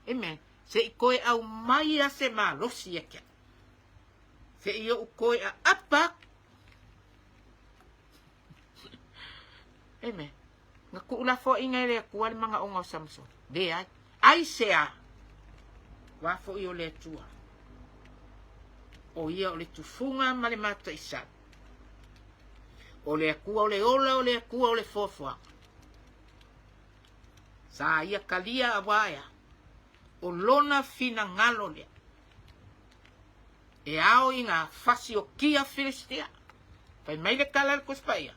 Speaker 1: Amen. Se i toe aumai lava se malosi ia te au. Se i ou toe aapa atu. Amen. Na tuulafoaiina e le Atua le manaoga o Samasoni? Leai. Aisea? O a foi o le Atua? O ia o le tufuga ma le mataisau. O le Atua o le ola, o le Atua o le foafoaga. Sa ia talia auā e a? O lona finagalo lea. E ao i ngā fasiokia Filistia. Fai mai le tala a le Tusi Paia,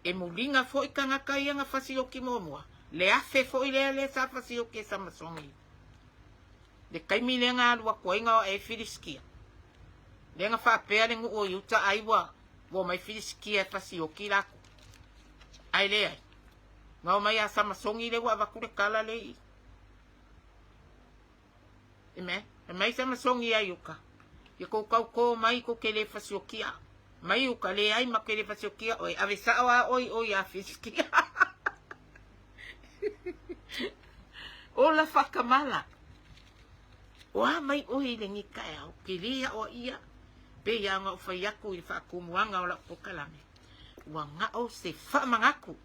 Speaker 1: E muliga foi tagata ia na fasioki muamua, le afe foi lea lea sa fasioki e Samasoni. Le taimi lea na alu atu ai na o ae ai Filistia. Lea na faapea le nuu o Iuta ai ua omai Filistia e fasioki latou. Ae leai. Na omai ia Samasoni lea ua avatu le tala lea i i. Amen. Fai mai Samasoni ia Iuta, Ia kou tautō mai kou te le fasiokia. Mai uka, leai ma te le fasiokia oe, ave sao a oe i o iā Filistia. Ola whakamala. O a mai oe i lenei taeao, ke lē aʻoaʻia, pei lava ona ou fai atu i le faatumuaga o lau polokalame, ua gao se faamanatu,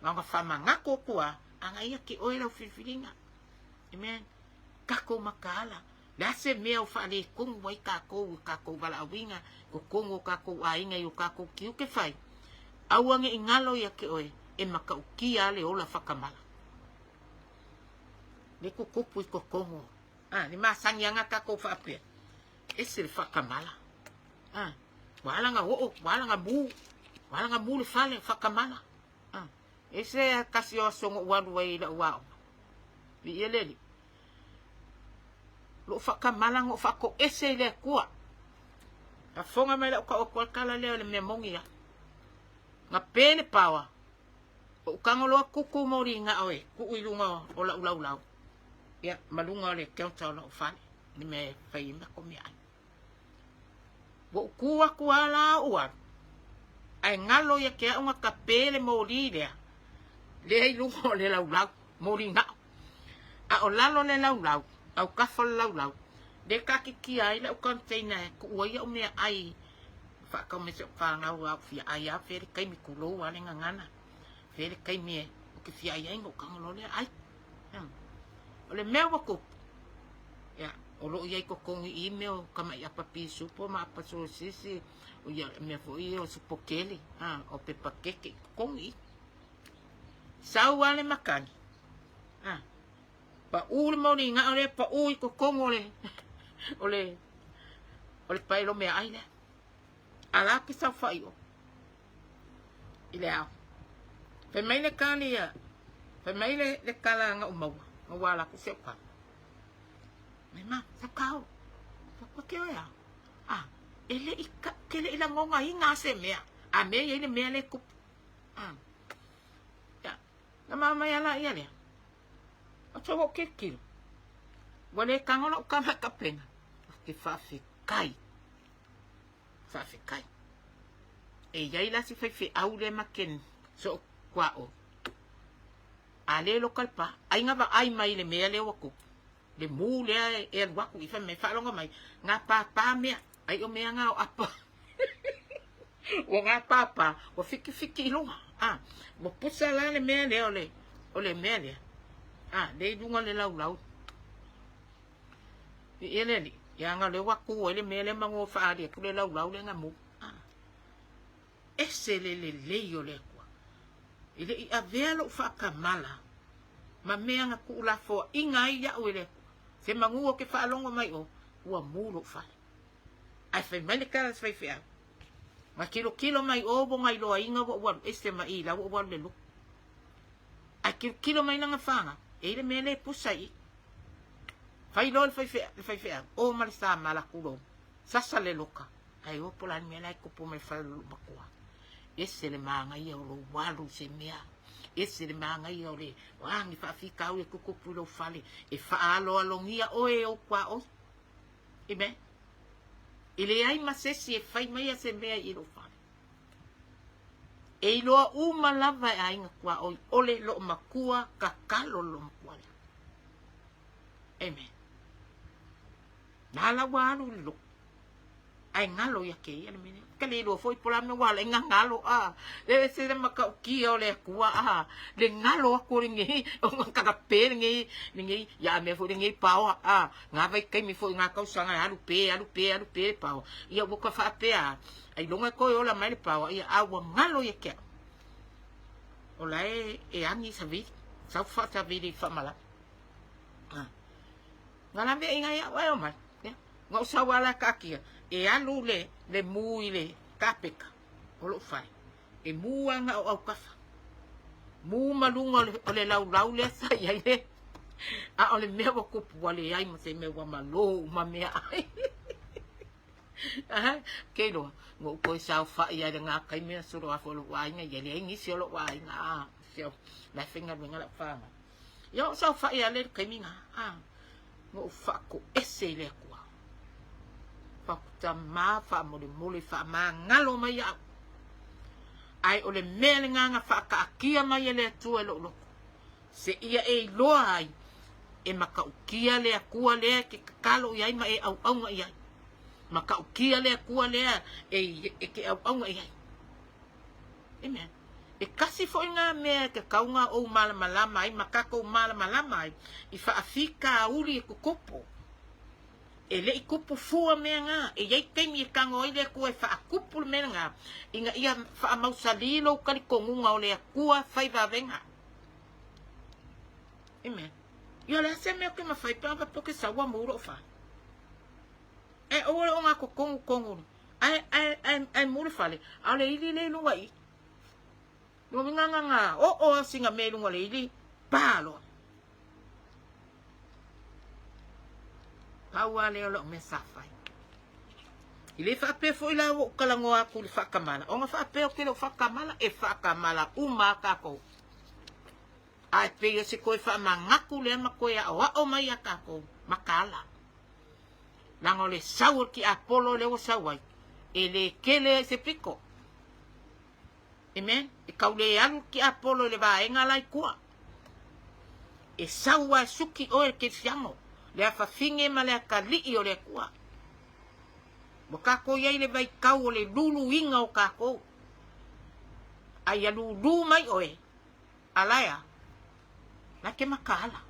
Speaker 1: na ona faamanatu atu lava, ana ia te oe lau filifiliga. Amen. Tatou mataala. Le a se mea o faaletonu ai tatou i tatou valaauina, totonu o tatou aiga i o tatou tiute fai, aua ne i galo ia te oe e matautia le ola whakamala. Le tutupu i totonu. A, le masani aga tatou faapea, ese le whakamala. A, ua ala na oo, ua ala na mu, ua ala na mu le fale, whakamala. A, ese kasi o aso na ou alu ai i lau aoga. Viia le Alii. Lou faakamala na ou faatoese i le Atua. Faafofoga mai lau tau atu ai le tala lea o le mea moni lava. Na pe le paoa, ou tago loa tutu moli gao e tuu i luga o lau laulau, ia, ma luga o le counter o lau fale, i le mea e fai ai matou meaai. Ua ou tu atu lava la ou alu, ae galo ia te au na tape le moli lea, lea i luga o le laulau, moli gao. A o lalo le laulau, autafa o le laulau, lea e taatitia ai lau container e tuu ai au meaai faatau mai si au fanau a ou fia ai lava, fea le taimi tulou lava le gagana, fea le taimi e ou te fia ai ai ona ou tago loa lea ai. O le mea ua tupu, ia, o lo o i ai i totonu i i mea o tamai apa pisupo ma apa sosisi, o ia mea foi ia o supokeli, o pepa keke i totonu i i. Sau lava le makani, a, paʻū le moligaʻo lea, paʻū i totonu o le, o le, o le paelo meaai lea. A la ke saofai o i le ao. Fai mai le kali ia, fai mai le, le kala na ou maua, na ua ala atu si au kala. Mai ma, sa kau, sa kua ke oe a. A, e le i, ka, ke le i lagonaina a se mea. A mea i ai le mea le kupu. A, ia, na ma mai ala ia lea. O te ua kilokilo. Ua le tago lau tama i ka pena. Ou te faafetai. Faafetai. E i ai la si faifeau lea ma te soo tuaoi. A le loka le pa, ai na vaai mai i le mea lea ua tupu. Le mu lea e alu atu i fai mai, faalogo mai, na pāpā mea. Ai o mea ngā o apa. Ua ngā pāpā, ua whikiwhiki i luga. A, ua pusa la le mea lea o le, o le mea lea. A, le i luga le laulau. I ia le alii, ia nga lea ua kū ai le mea lea ma ngō whaali atu le laulau le nga mū. A, ese le lelei o le Atua. E le i avea lou faakamala ma mea na tuulafoaiina ai iaʻu e le Atua. Se manu ou te faalogo mai o, ua mū lou fale. Ae fai mai le tala a se faifeau, Na tilotilo mai o ua gailoaina ua ou alu ese ma i la ua ou alu i le lotu. Ae tilotilo mai lana fana, e i ai le mea lea e pusa i i. Fai loa le faifeau, o ma le samala tulou, sasa le loka, Ae o po la le mea la e tupu mai fale o lou matua. Ese le manaia o lou alu i se mea. Ese le manaia o le o a ni faafitauli e tutupu i lou fale. E faaaloalogia oe e ou tuaoi. Amen. E leai ma se isi e fai maia se mea i lou fale. E iloa uma lava e aiga tuaoi o le loomatua tatalo le loomatua lea. Amen. Na la ua alu i le lotu. Ae galo ia te ia le mea lea. Ka le iloa foi po o le a le mea ua ala ai na galo a. E ese le matautia o le Atua a. Le galo atu o lenei, o na takape lenei, lenei, ia a mea foi lenei paoa a. Na vaitaimi foi na tausaga e alu pe, alu pe, alu pe le paoa. Ia ua ka faapea a, ailoga e toe ola mai le paoa, ia a ua galo ia te au. O la e, e agi savili, sau faasavili faamalama. A. Na laveaiina ai au ae omai. Ia, na ou sau lava la taatia, e alu le, le mū i le kapeta o lou fale. E mū lava na o autafa. Mū ma luga o le, o le laulau lea sa i ai le, a o le mea ua tupu ua leai ma se mea ua malō uma meaai. Ke iloa, na ou toe saofai lava i lena taimi na solo afe o lou aiga, ia leai nisi o lou aiga, a, la e faigaluega lau fanau. Ia ou saofai lava lea i le taimi lena, a, na ou faatoese i le Atua. Faatama faamolemole faamagalo mai iaʻu. Ae o le mea lena na faataatia mai e le Atua i lou loto, seia e iloa ai e matautia le Atua lea e te tatalo i ai ma e auauna i ai. Matautia le Atua lea e, e te auauna i ai. Amen. E kasi foi ngā mea e tatau ngā ou malamalama ai ma tatou malamalama ai i faafitauli e tutupu. E le i tupu fua mea ngā, e i ai taimi e tago ai le Atua e faatupu le mea ngā, ina ia faamausalī lou talitonuga o le Atua fai vavega. Amen. Ia o le a se mea ou te mafai pe ana faapea ou te sau ua mou lou fale. Ae aua le ogatotonu tonu ae ae ae ae mu le fale a o le ili lea i luga i i. Lona uiga na na oo lava sina mea i luga o le ili, pa loa. Pau lava lea o lau mea sa fai. E le faapea foi la ua ou talanoa atu i le faatamala, ona faapea ou te le o faatamala, e faatamala uma lava tatou. Ae pei o se toe faamanatu lea ma toe aoao mai ia tatou, mataala. Leaga o le sau o le tiapolo lea ua sau ai, e le tele ai se pito. Amen. E tau le alu le tiapolo i le vaega la i tua. E sau lava e suki oe le kerisiano, le afafine ma le atalii o le Atua. Ua tatou i ai i le vaitau o le luluina o tatou. A ia lulu mai oe, a la e a? La e te mataala.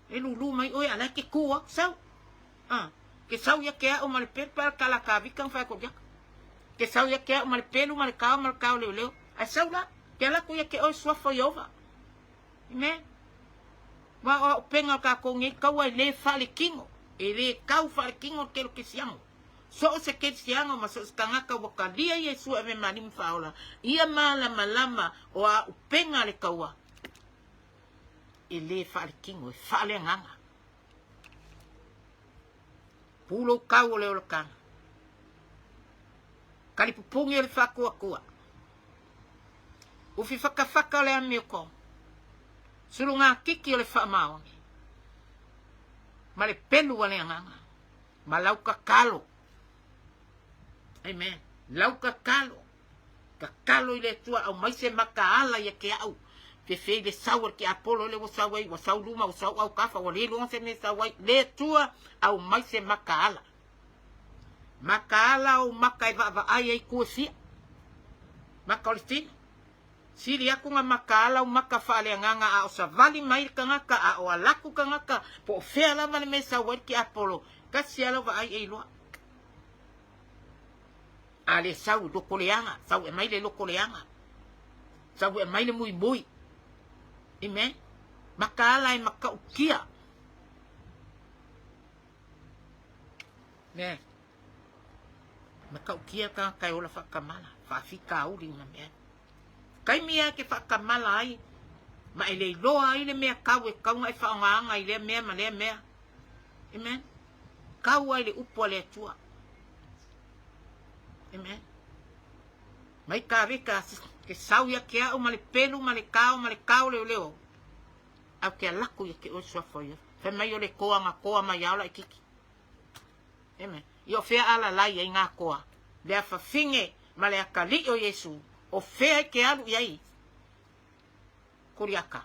Speaker 1: E lulu mai oe a la e te tu atu sau. A, ke sau ia te a'u ma le pelu pe a le tala Kāvika na fai atu ia. Ke sau ia te a'u ma le pelu ma le kao ma le kao leoleo. Ae sau la, ke ala atu ia te oe suafa o Ieova. Amen. Aua o auupega o tatou nei taua e le faalekino, e le tau faalekino le tele o kerisiano. So o se kerisiano ma so o se tagata ua talia Iesu e ave ma alii ma faaola, ia malamalama o auupega a le taua e le faalekino, e faaleagaga. Pulou kau o le olokana. Kalipupugi o le faatuatua. Ufi whakawhaka o le amioko. Sulugākiki o le faamaoni. Ma le pelu a le agaga. Ma lau tatalo. Amen. Lau tatalo. Tatalo i le Atua aumai se mataala ia te au. Fefe i le sau o le tiapolo lea ua sau ai, ua sau luma, ua sau autafa, ua le iloa se mea e sau ai. Le Atua aumai se mataala. Makaala ou maka e vaavaai ai ku e fia. Maka o le tino. Sili aku na makaala ou maka faaleagaga a o savali mai le tagata a o alaku tagata po o fea lava le mea e sau ai le tiapolo, tasi lava lau vaai e iloa. A le sau i loko leaga, sau e aumai le loko leaga. Sau e aumai le muimui. Amen. Makaala e matautia. Amen. Matautia tagata e ola faatamala, faafitauli ma mea. Taimi lava e te faatamala ai ma e le iloa ai le mea tau e tatau ona e faaaogaina i lea mea ma lea mea. Amen. Tau ai le upu a le Atua. Amen. Mai kāweka ke sau ia ke au ma le pelu ma le kao ma le kao leoleo. Au ke alaku ia ke oe suafa o ia. Fai mai o le toa na toa mai ao laititi. Amen. I o fea alalai ai ngā toa. Le afafine ma le atalii o Iesu, o fea e te alu i ai? Koriaka.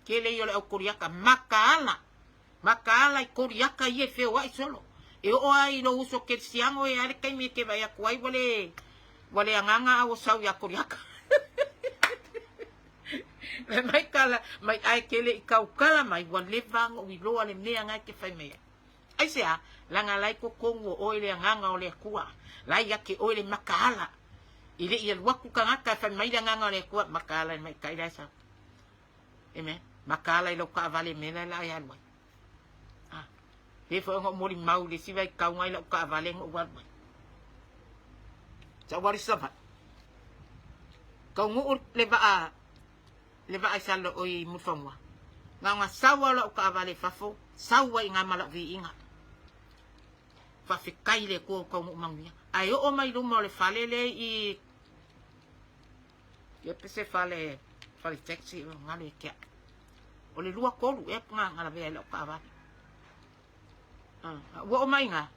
Speaker 1: Tele ia o le au koriaka. Makaala. Makaala i koriaka ia e feoai solo. E oo ai i lou uso kerisiano e a le taimi e te vaai atu ai ua le, ua le agaga a ua sau ia koriaka. Fai mai kala mai ae ke le i taukala mai ua leva ona ou iloa le mea na e te fai mai ai. Aisea? Leaga la i totonu o oe le agaga o le Atua. La ia te oe le makaala. I le i alu atu tagata e fai mai le agaga o le Atua, makaala i le maita'i la e sau. Amen. Makaala i lau taavale i mea la e la e alu ai. Ah. Pei foi ona ou molimau i le isi vaitauga i lau taavale na ou alu ai. Sa ou alu i Savaii. Taunuu le vaa le vaa i Salo oi Mulifanua. Na ona sau lava o lau taavale i fafo, sau ai i ina ma lau viiga. Faafetai i le Atua ua taunuu manuia. Ae oo mai luma o le fale lea i ia pe se fale fale taxi o galo ia te au. O le 2:03 ea na lavea ai lau taavale. Ah, ua oo mai ina,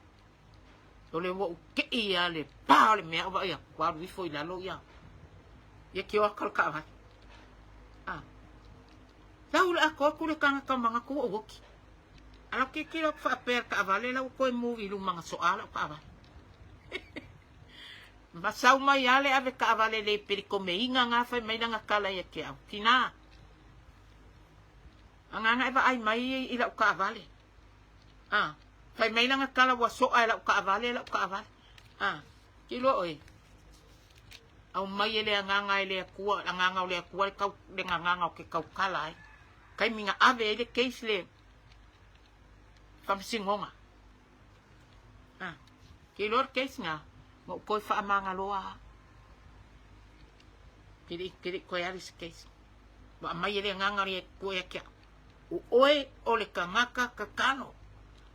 Speaker 1: o le ua ou tei lava le pa o le mea, ou vaai atu, ua alu ifo i lalo ia, ia tioata o le taavale. Ah, lau le atoa atu le tagata o manatu ua ou oti. A lau tilotilo atu faapea i le taavale la ua toe move i luma na soa lau taavale. Ma sau mai lava le ave taavale le pelikomeina na fai mai lana tala ia te au. Tina, agaga e vaai mai i lau taavale. Ah, fai mai lana tala ua soa e lau taavale lau taavale. Ah, tilo oe. Aumai e le agaga e le Atua, agaga o le Atua le kau, le agaga o ke taukala ai. Taimi na ave ai le case le faamasinoga. Ah, ke iloa le case na, na ou toe faamagaloa lava. Ke le, ke le toe alu se case. Ua aumai e le agaga o le Atua ia te au. O oe o le tagata tatalo.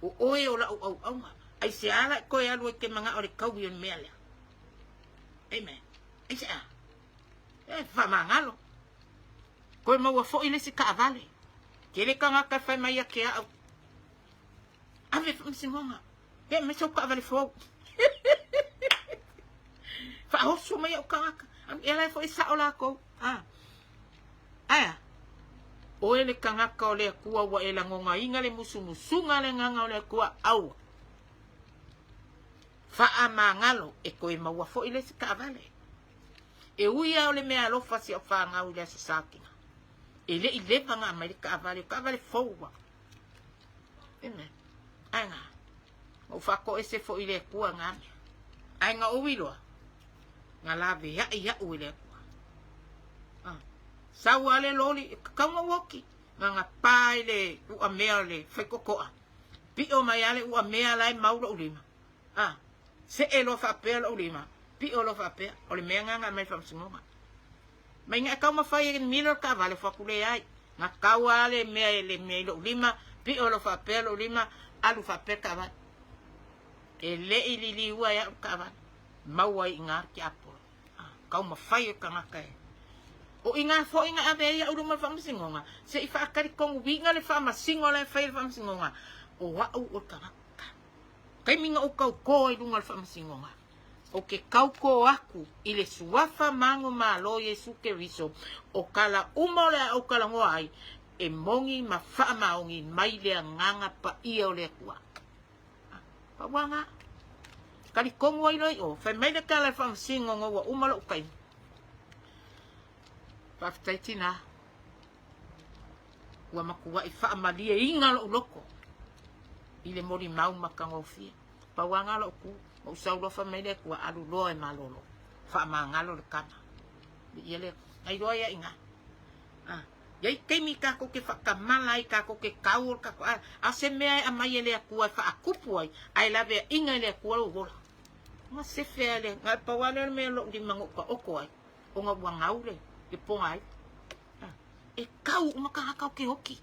Speaker 1: O oe o lau auauna. Aisea la e toe alu ai e te manao i le taui o le mea lea? Amen. Aisea? E faamagalo. Toe maua foi le isi taavale. Tele tagata e fai mai ia te au. Ave faamasinoga. E aumai sau taavale fou. Faaoso mai au tagata. E la foi sao lakou. Ah. Aea? Oe le tagata o le Atua ua e lagonaina le musumusuga a le Agaga o le Atua, aua. Faamagalo e toe maua foi le isi taavale. E ui lava o le mea alofa si au fanau i le Aso Satina, e le i leva ona aumai le taavale, o taavale fou lava. Amen. Ae na, na ou faatoese foi i le Atua na mea. Ae na ou iloa, na laveai au e le Atua. Ah. Sau lava le loli, e tatau ona ou oti, na na pa i le uamea o le faitotoa. Pio mai lava le uamea la e mau lou lima. Ah. See loa faapea lou lima, pio loa faapea, o le mea lena na aumai i le faamasinoga. Mai na e taumafai e milo le taavale, fai atu leai. Na tau lava le mea le mea i lou lima, pio loa faapea lou lima, alu faapea le taavale. E le i liliua e au le taavale. Maua ai i ina le tiapolo. Taumafai o le tagata e. O i ina foi na ave ai au i luma o le faamasinoga, se i faatalitonuina le faamasino la e fai e le faamasinoga, o au o le tagata. Taimi na ou tautō ai i luga o le faamasinoga, ou te tautō aku i le Suafa manumalo Iesu Keriso, o tala uma o le a ou talanoa ai, e moni ma faamaoni mai le Agaga Paia o le Atua. Pauaga. Talitonu ai loa i o, fai mai le tala i le faamasino ona ua uma lou taimi. Faafetai tinā. Ua matuai faamalieina lou loto i le molimau matagofie. Pau lava lena o lou tu, na ou sau loa fai mai le Atua, alu loa e malolo, faamagalo le tama. Viia le Atua. Na iloa ai lava i ina. Ah, i ai taimi tatou te faatamala ai, tatou te tau o le tatou, a, a o se mea e aumai e le Atua e faatupu ai, ae laveaiina e le Atua lou ola. Na sefe lava le, na o le pau lava lea o le mea o lou lima na ou taoto ai, ona ua gau le, le pogai. Ah, e tau uma tagata o ke oki.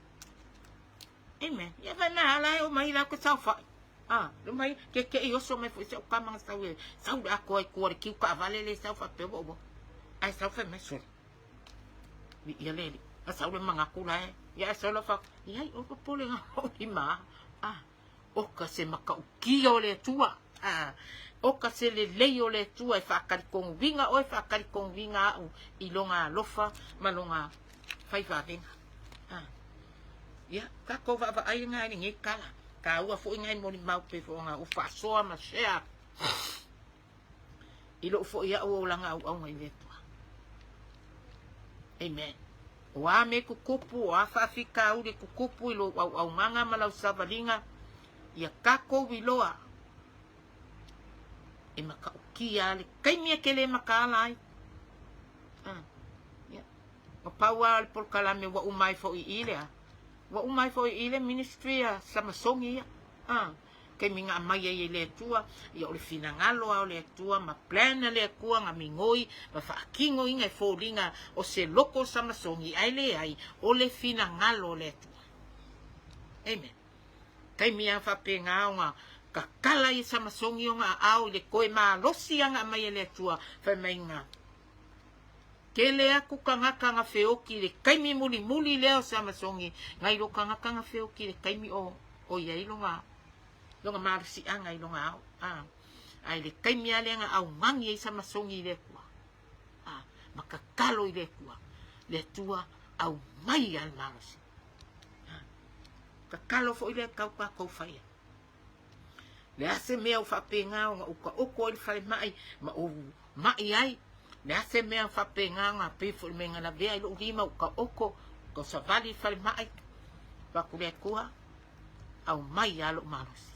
Speaker 1: Amen. Ia fai mai ala e o mai la ke saofai. Ah, le mai ke ke i oso mai foi se o kama nga sau e sau le atoa i tua le kiu kaavale le sau faapea ua ua. Ae sau fai mai sole. Viia le Alii. A sau le manatu la e. Ia ae sau la fa. Ia ai o popole nga o lima. Ah, oka se matautia o le Atua. Ah, oka se lelei o le Atua e faatalitonu uiga oe, faatalitonu uiga au i lona alofa ma lona faivavega. Ah, ia, tatou vaavaai lena i lenei tala. Taua foi nai molimau pei foi ona ou faasoa ma share i lou foi au olaga auauna i le Atua. Amen. O a mea tutupu, o a faafitauli e tutupu i lou auaunaga ma lau savaliga, ia tatou iloa e matautia lava le taimi e te le mataala ai. Ah, yeah. Na pau lava o le polokalame ua uma ai foi i i le a? Ua uma ai foi i i le ministry a Samasogi ia. Ah, taimi na aumai ai e le Atua, ia o le finagalo lava o le Atua ma plan a le Atua na migoi ma faatinoina e foliga o se loko o Samasogi, ae leai, o le finagalo o le Atua. Amen. Taimi lava faapena ona tatala ai e Samasogi ona aao i le toe malosi lava na aumai e le Atua, fai mai na Tele aku tagata na feoki i le taimi mulimuli lea o Samasogi, nai lo tagata na feoki i le taimi o o i ai lona lona malosiaga i lona ao. A, ae le taimi lava lea na augani ai Samasogi i le Atua, a, ma tatalo i le Atua, le Atua aumai lava le malosi. A, tatalo foi lea tau tatou fai ai. Le a se mea o faapena ona ou taoto ai le falemai ma ou mai ai, le a se mea o faapena ona pei foi le mea na lavea ai lou lima ou taoto, tau savali i le falemai, fai atu le Atua, aumai lava lou malosi.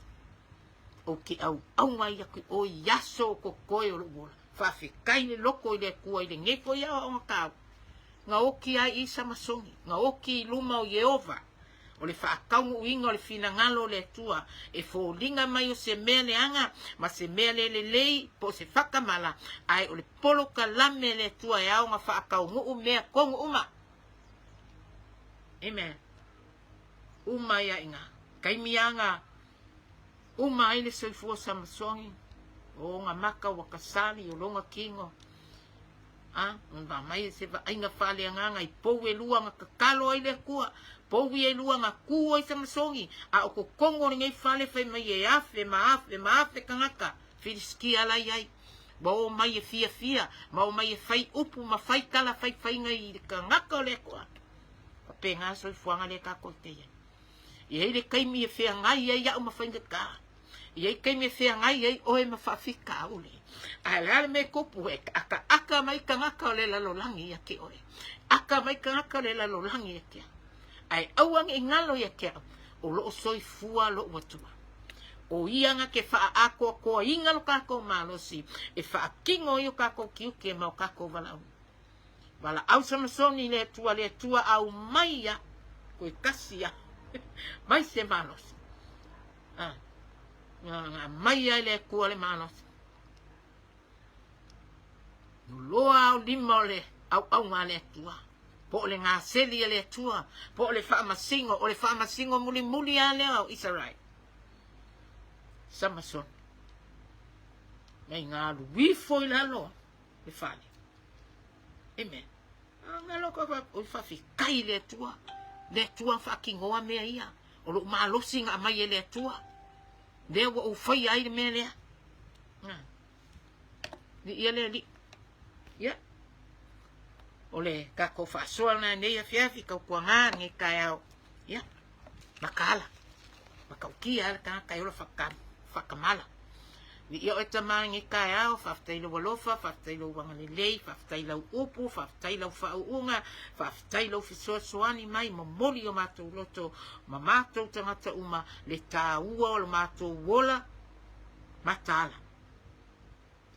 Speaker 1: Ou te auauna ai atu i oe i aso o totoe o lou ola. Faafetai le loto i le Atua i lenei foi aoaoga taua. Na oti ai i Samasoni, na oti i luma o Ieova, O le faataunuuina o le finagalo o le Atua, e foliga mai o se mea leaga ma se mea le lelei po o se faatamala, ae o le polokalame a le Atua e ao ona faataunuu mea tonu uma. Amen. Uma ai a ina. Taimi lava na uma ai le soifua o Samasoni, o ona maka ua kasali, o lona kino, A, ma mai se vaaiga faaleagaga i pou elua na tatalo ai le Atua, pou ia elua na ku ai Samasogi, a o totonu o lenei fale fai mai e afe ma afe ma afe tagata Filisitia la i ai. Ua o mai e fiafia, ma o mai e fai upu ma fai tala faifaiga i le tagata o le Atua. Faapena le soifuaga lea tatou te i ai. E i ai le taimi e feagai ai au ma faigata. E i ai taimi e feagai ai oe ma faafitauli. Ae o le a le mea e tupu? E akaaka mai tagata o le lalolagi ia te oe. Aka mai tagata o le lalolagi ia te au. Ae aua ne i galo ia te au, o loo soifua lou Atua. O ia na te faaatoatoaina lo tatou malosi e faatino ai o tatou tiute ma o tatou valaauina. Valaau Samasoni i le Atua, le Atua aumai ia, toe tasi ia, mai se malosi. Ah, na aumai ia e le Atua le malosi. Noloa ao lima o le auauna a le Atua, po o le gaseli a le Atua, po o le faamasino, o le faamasino mulimuli lava lea o Isaraele. Samasoni, mai galu ifo i lalo le fale. Amen. Galo ka fa o faafetai i le Atua. Le Atua faatinoa mea ia. O lou malosi na aumai e le Atua. Lea ua ou faia ai le mea lea. Viia le Alii. Ia. O le tatou faasoa lena i nei afiafi tautuaga lenei taeao. Ia. Mataala. Matautia lava le tagata e ola faatamala. Viia oe Tama i lenei taeao, faafetai i lou alofa, faafetai i lou agalelei, faafetai i lau upu, faafetai i lau faauuga, faafetai i lou fesoasoani mai, momoli i o matou loto ma matou tagata uma le taua o lo matou ola mataala.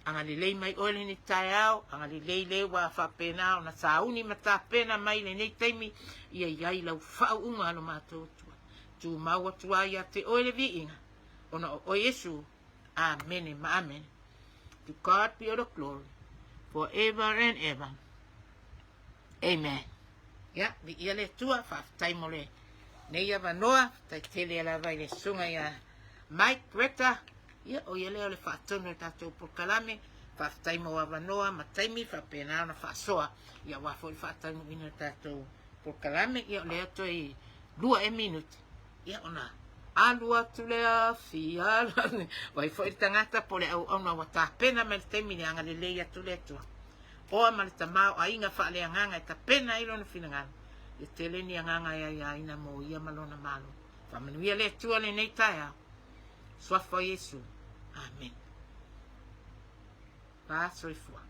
Speaker 1: Agalelei mai oe lenei taeao, agalelei le ua faapena ona sauni ma tapena mai lenei taimi, ia i ai lau faauuga a lo matou Atua. Tumau atu ai ia te oe le viiga, ona o oe Iesu. Amene ma amene. To God be all the glory forever and ever. Amen. Ia, viia le Atua, faafetai mo le nei avanoa, faafetai tele lava i le susuga ia Mike Greta, ia, o ia lea o le faatonu o le tatou polokalame, faafetai mo avanoa ma taimi faapena ona faasoa, ia aua foi le faataunuuina o le tatou polokalame, ia o lea toe 2 ea minute, Ia ona alu atu lea, fia alu atu, vai foi le tagata po o le auauna ua tapena mai le taimi le agalelei atu le Atua. Oa ma le tamaoaiga faaleagaga e tapena ai lona finagalo, ia tele ni agaga e aiaina mo ia ma lona Malo. Faamanuia le Atua lenei taeao. Suafa o Iesu. Amene. Pa soifua.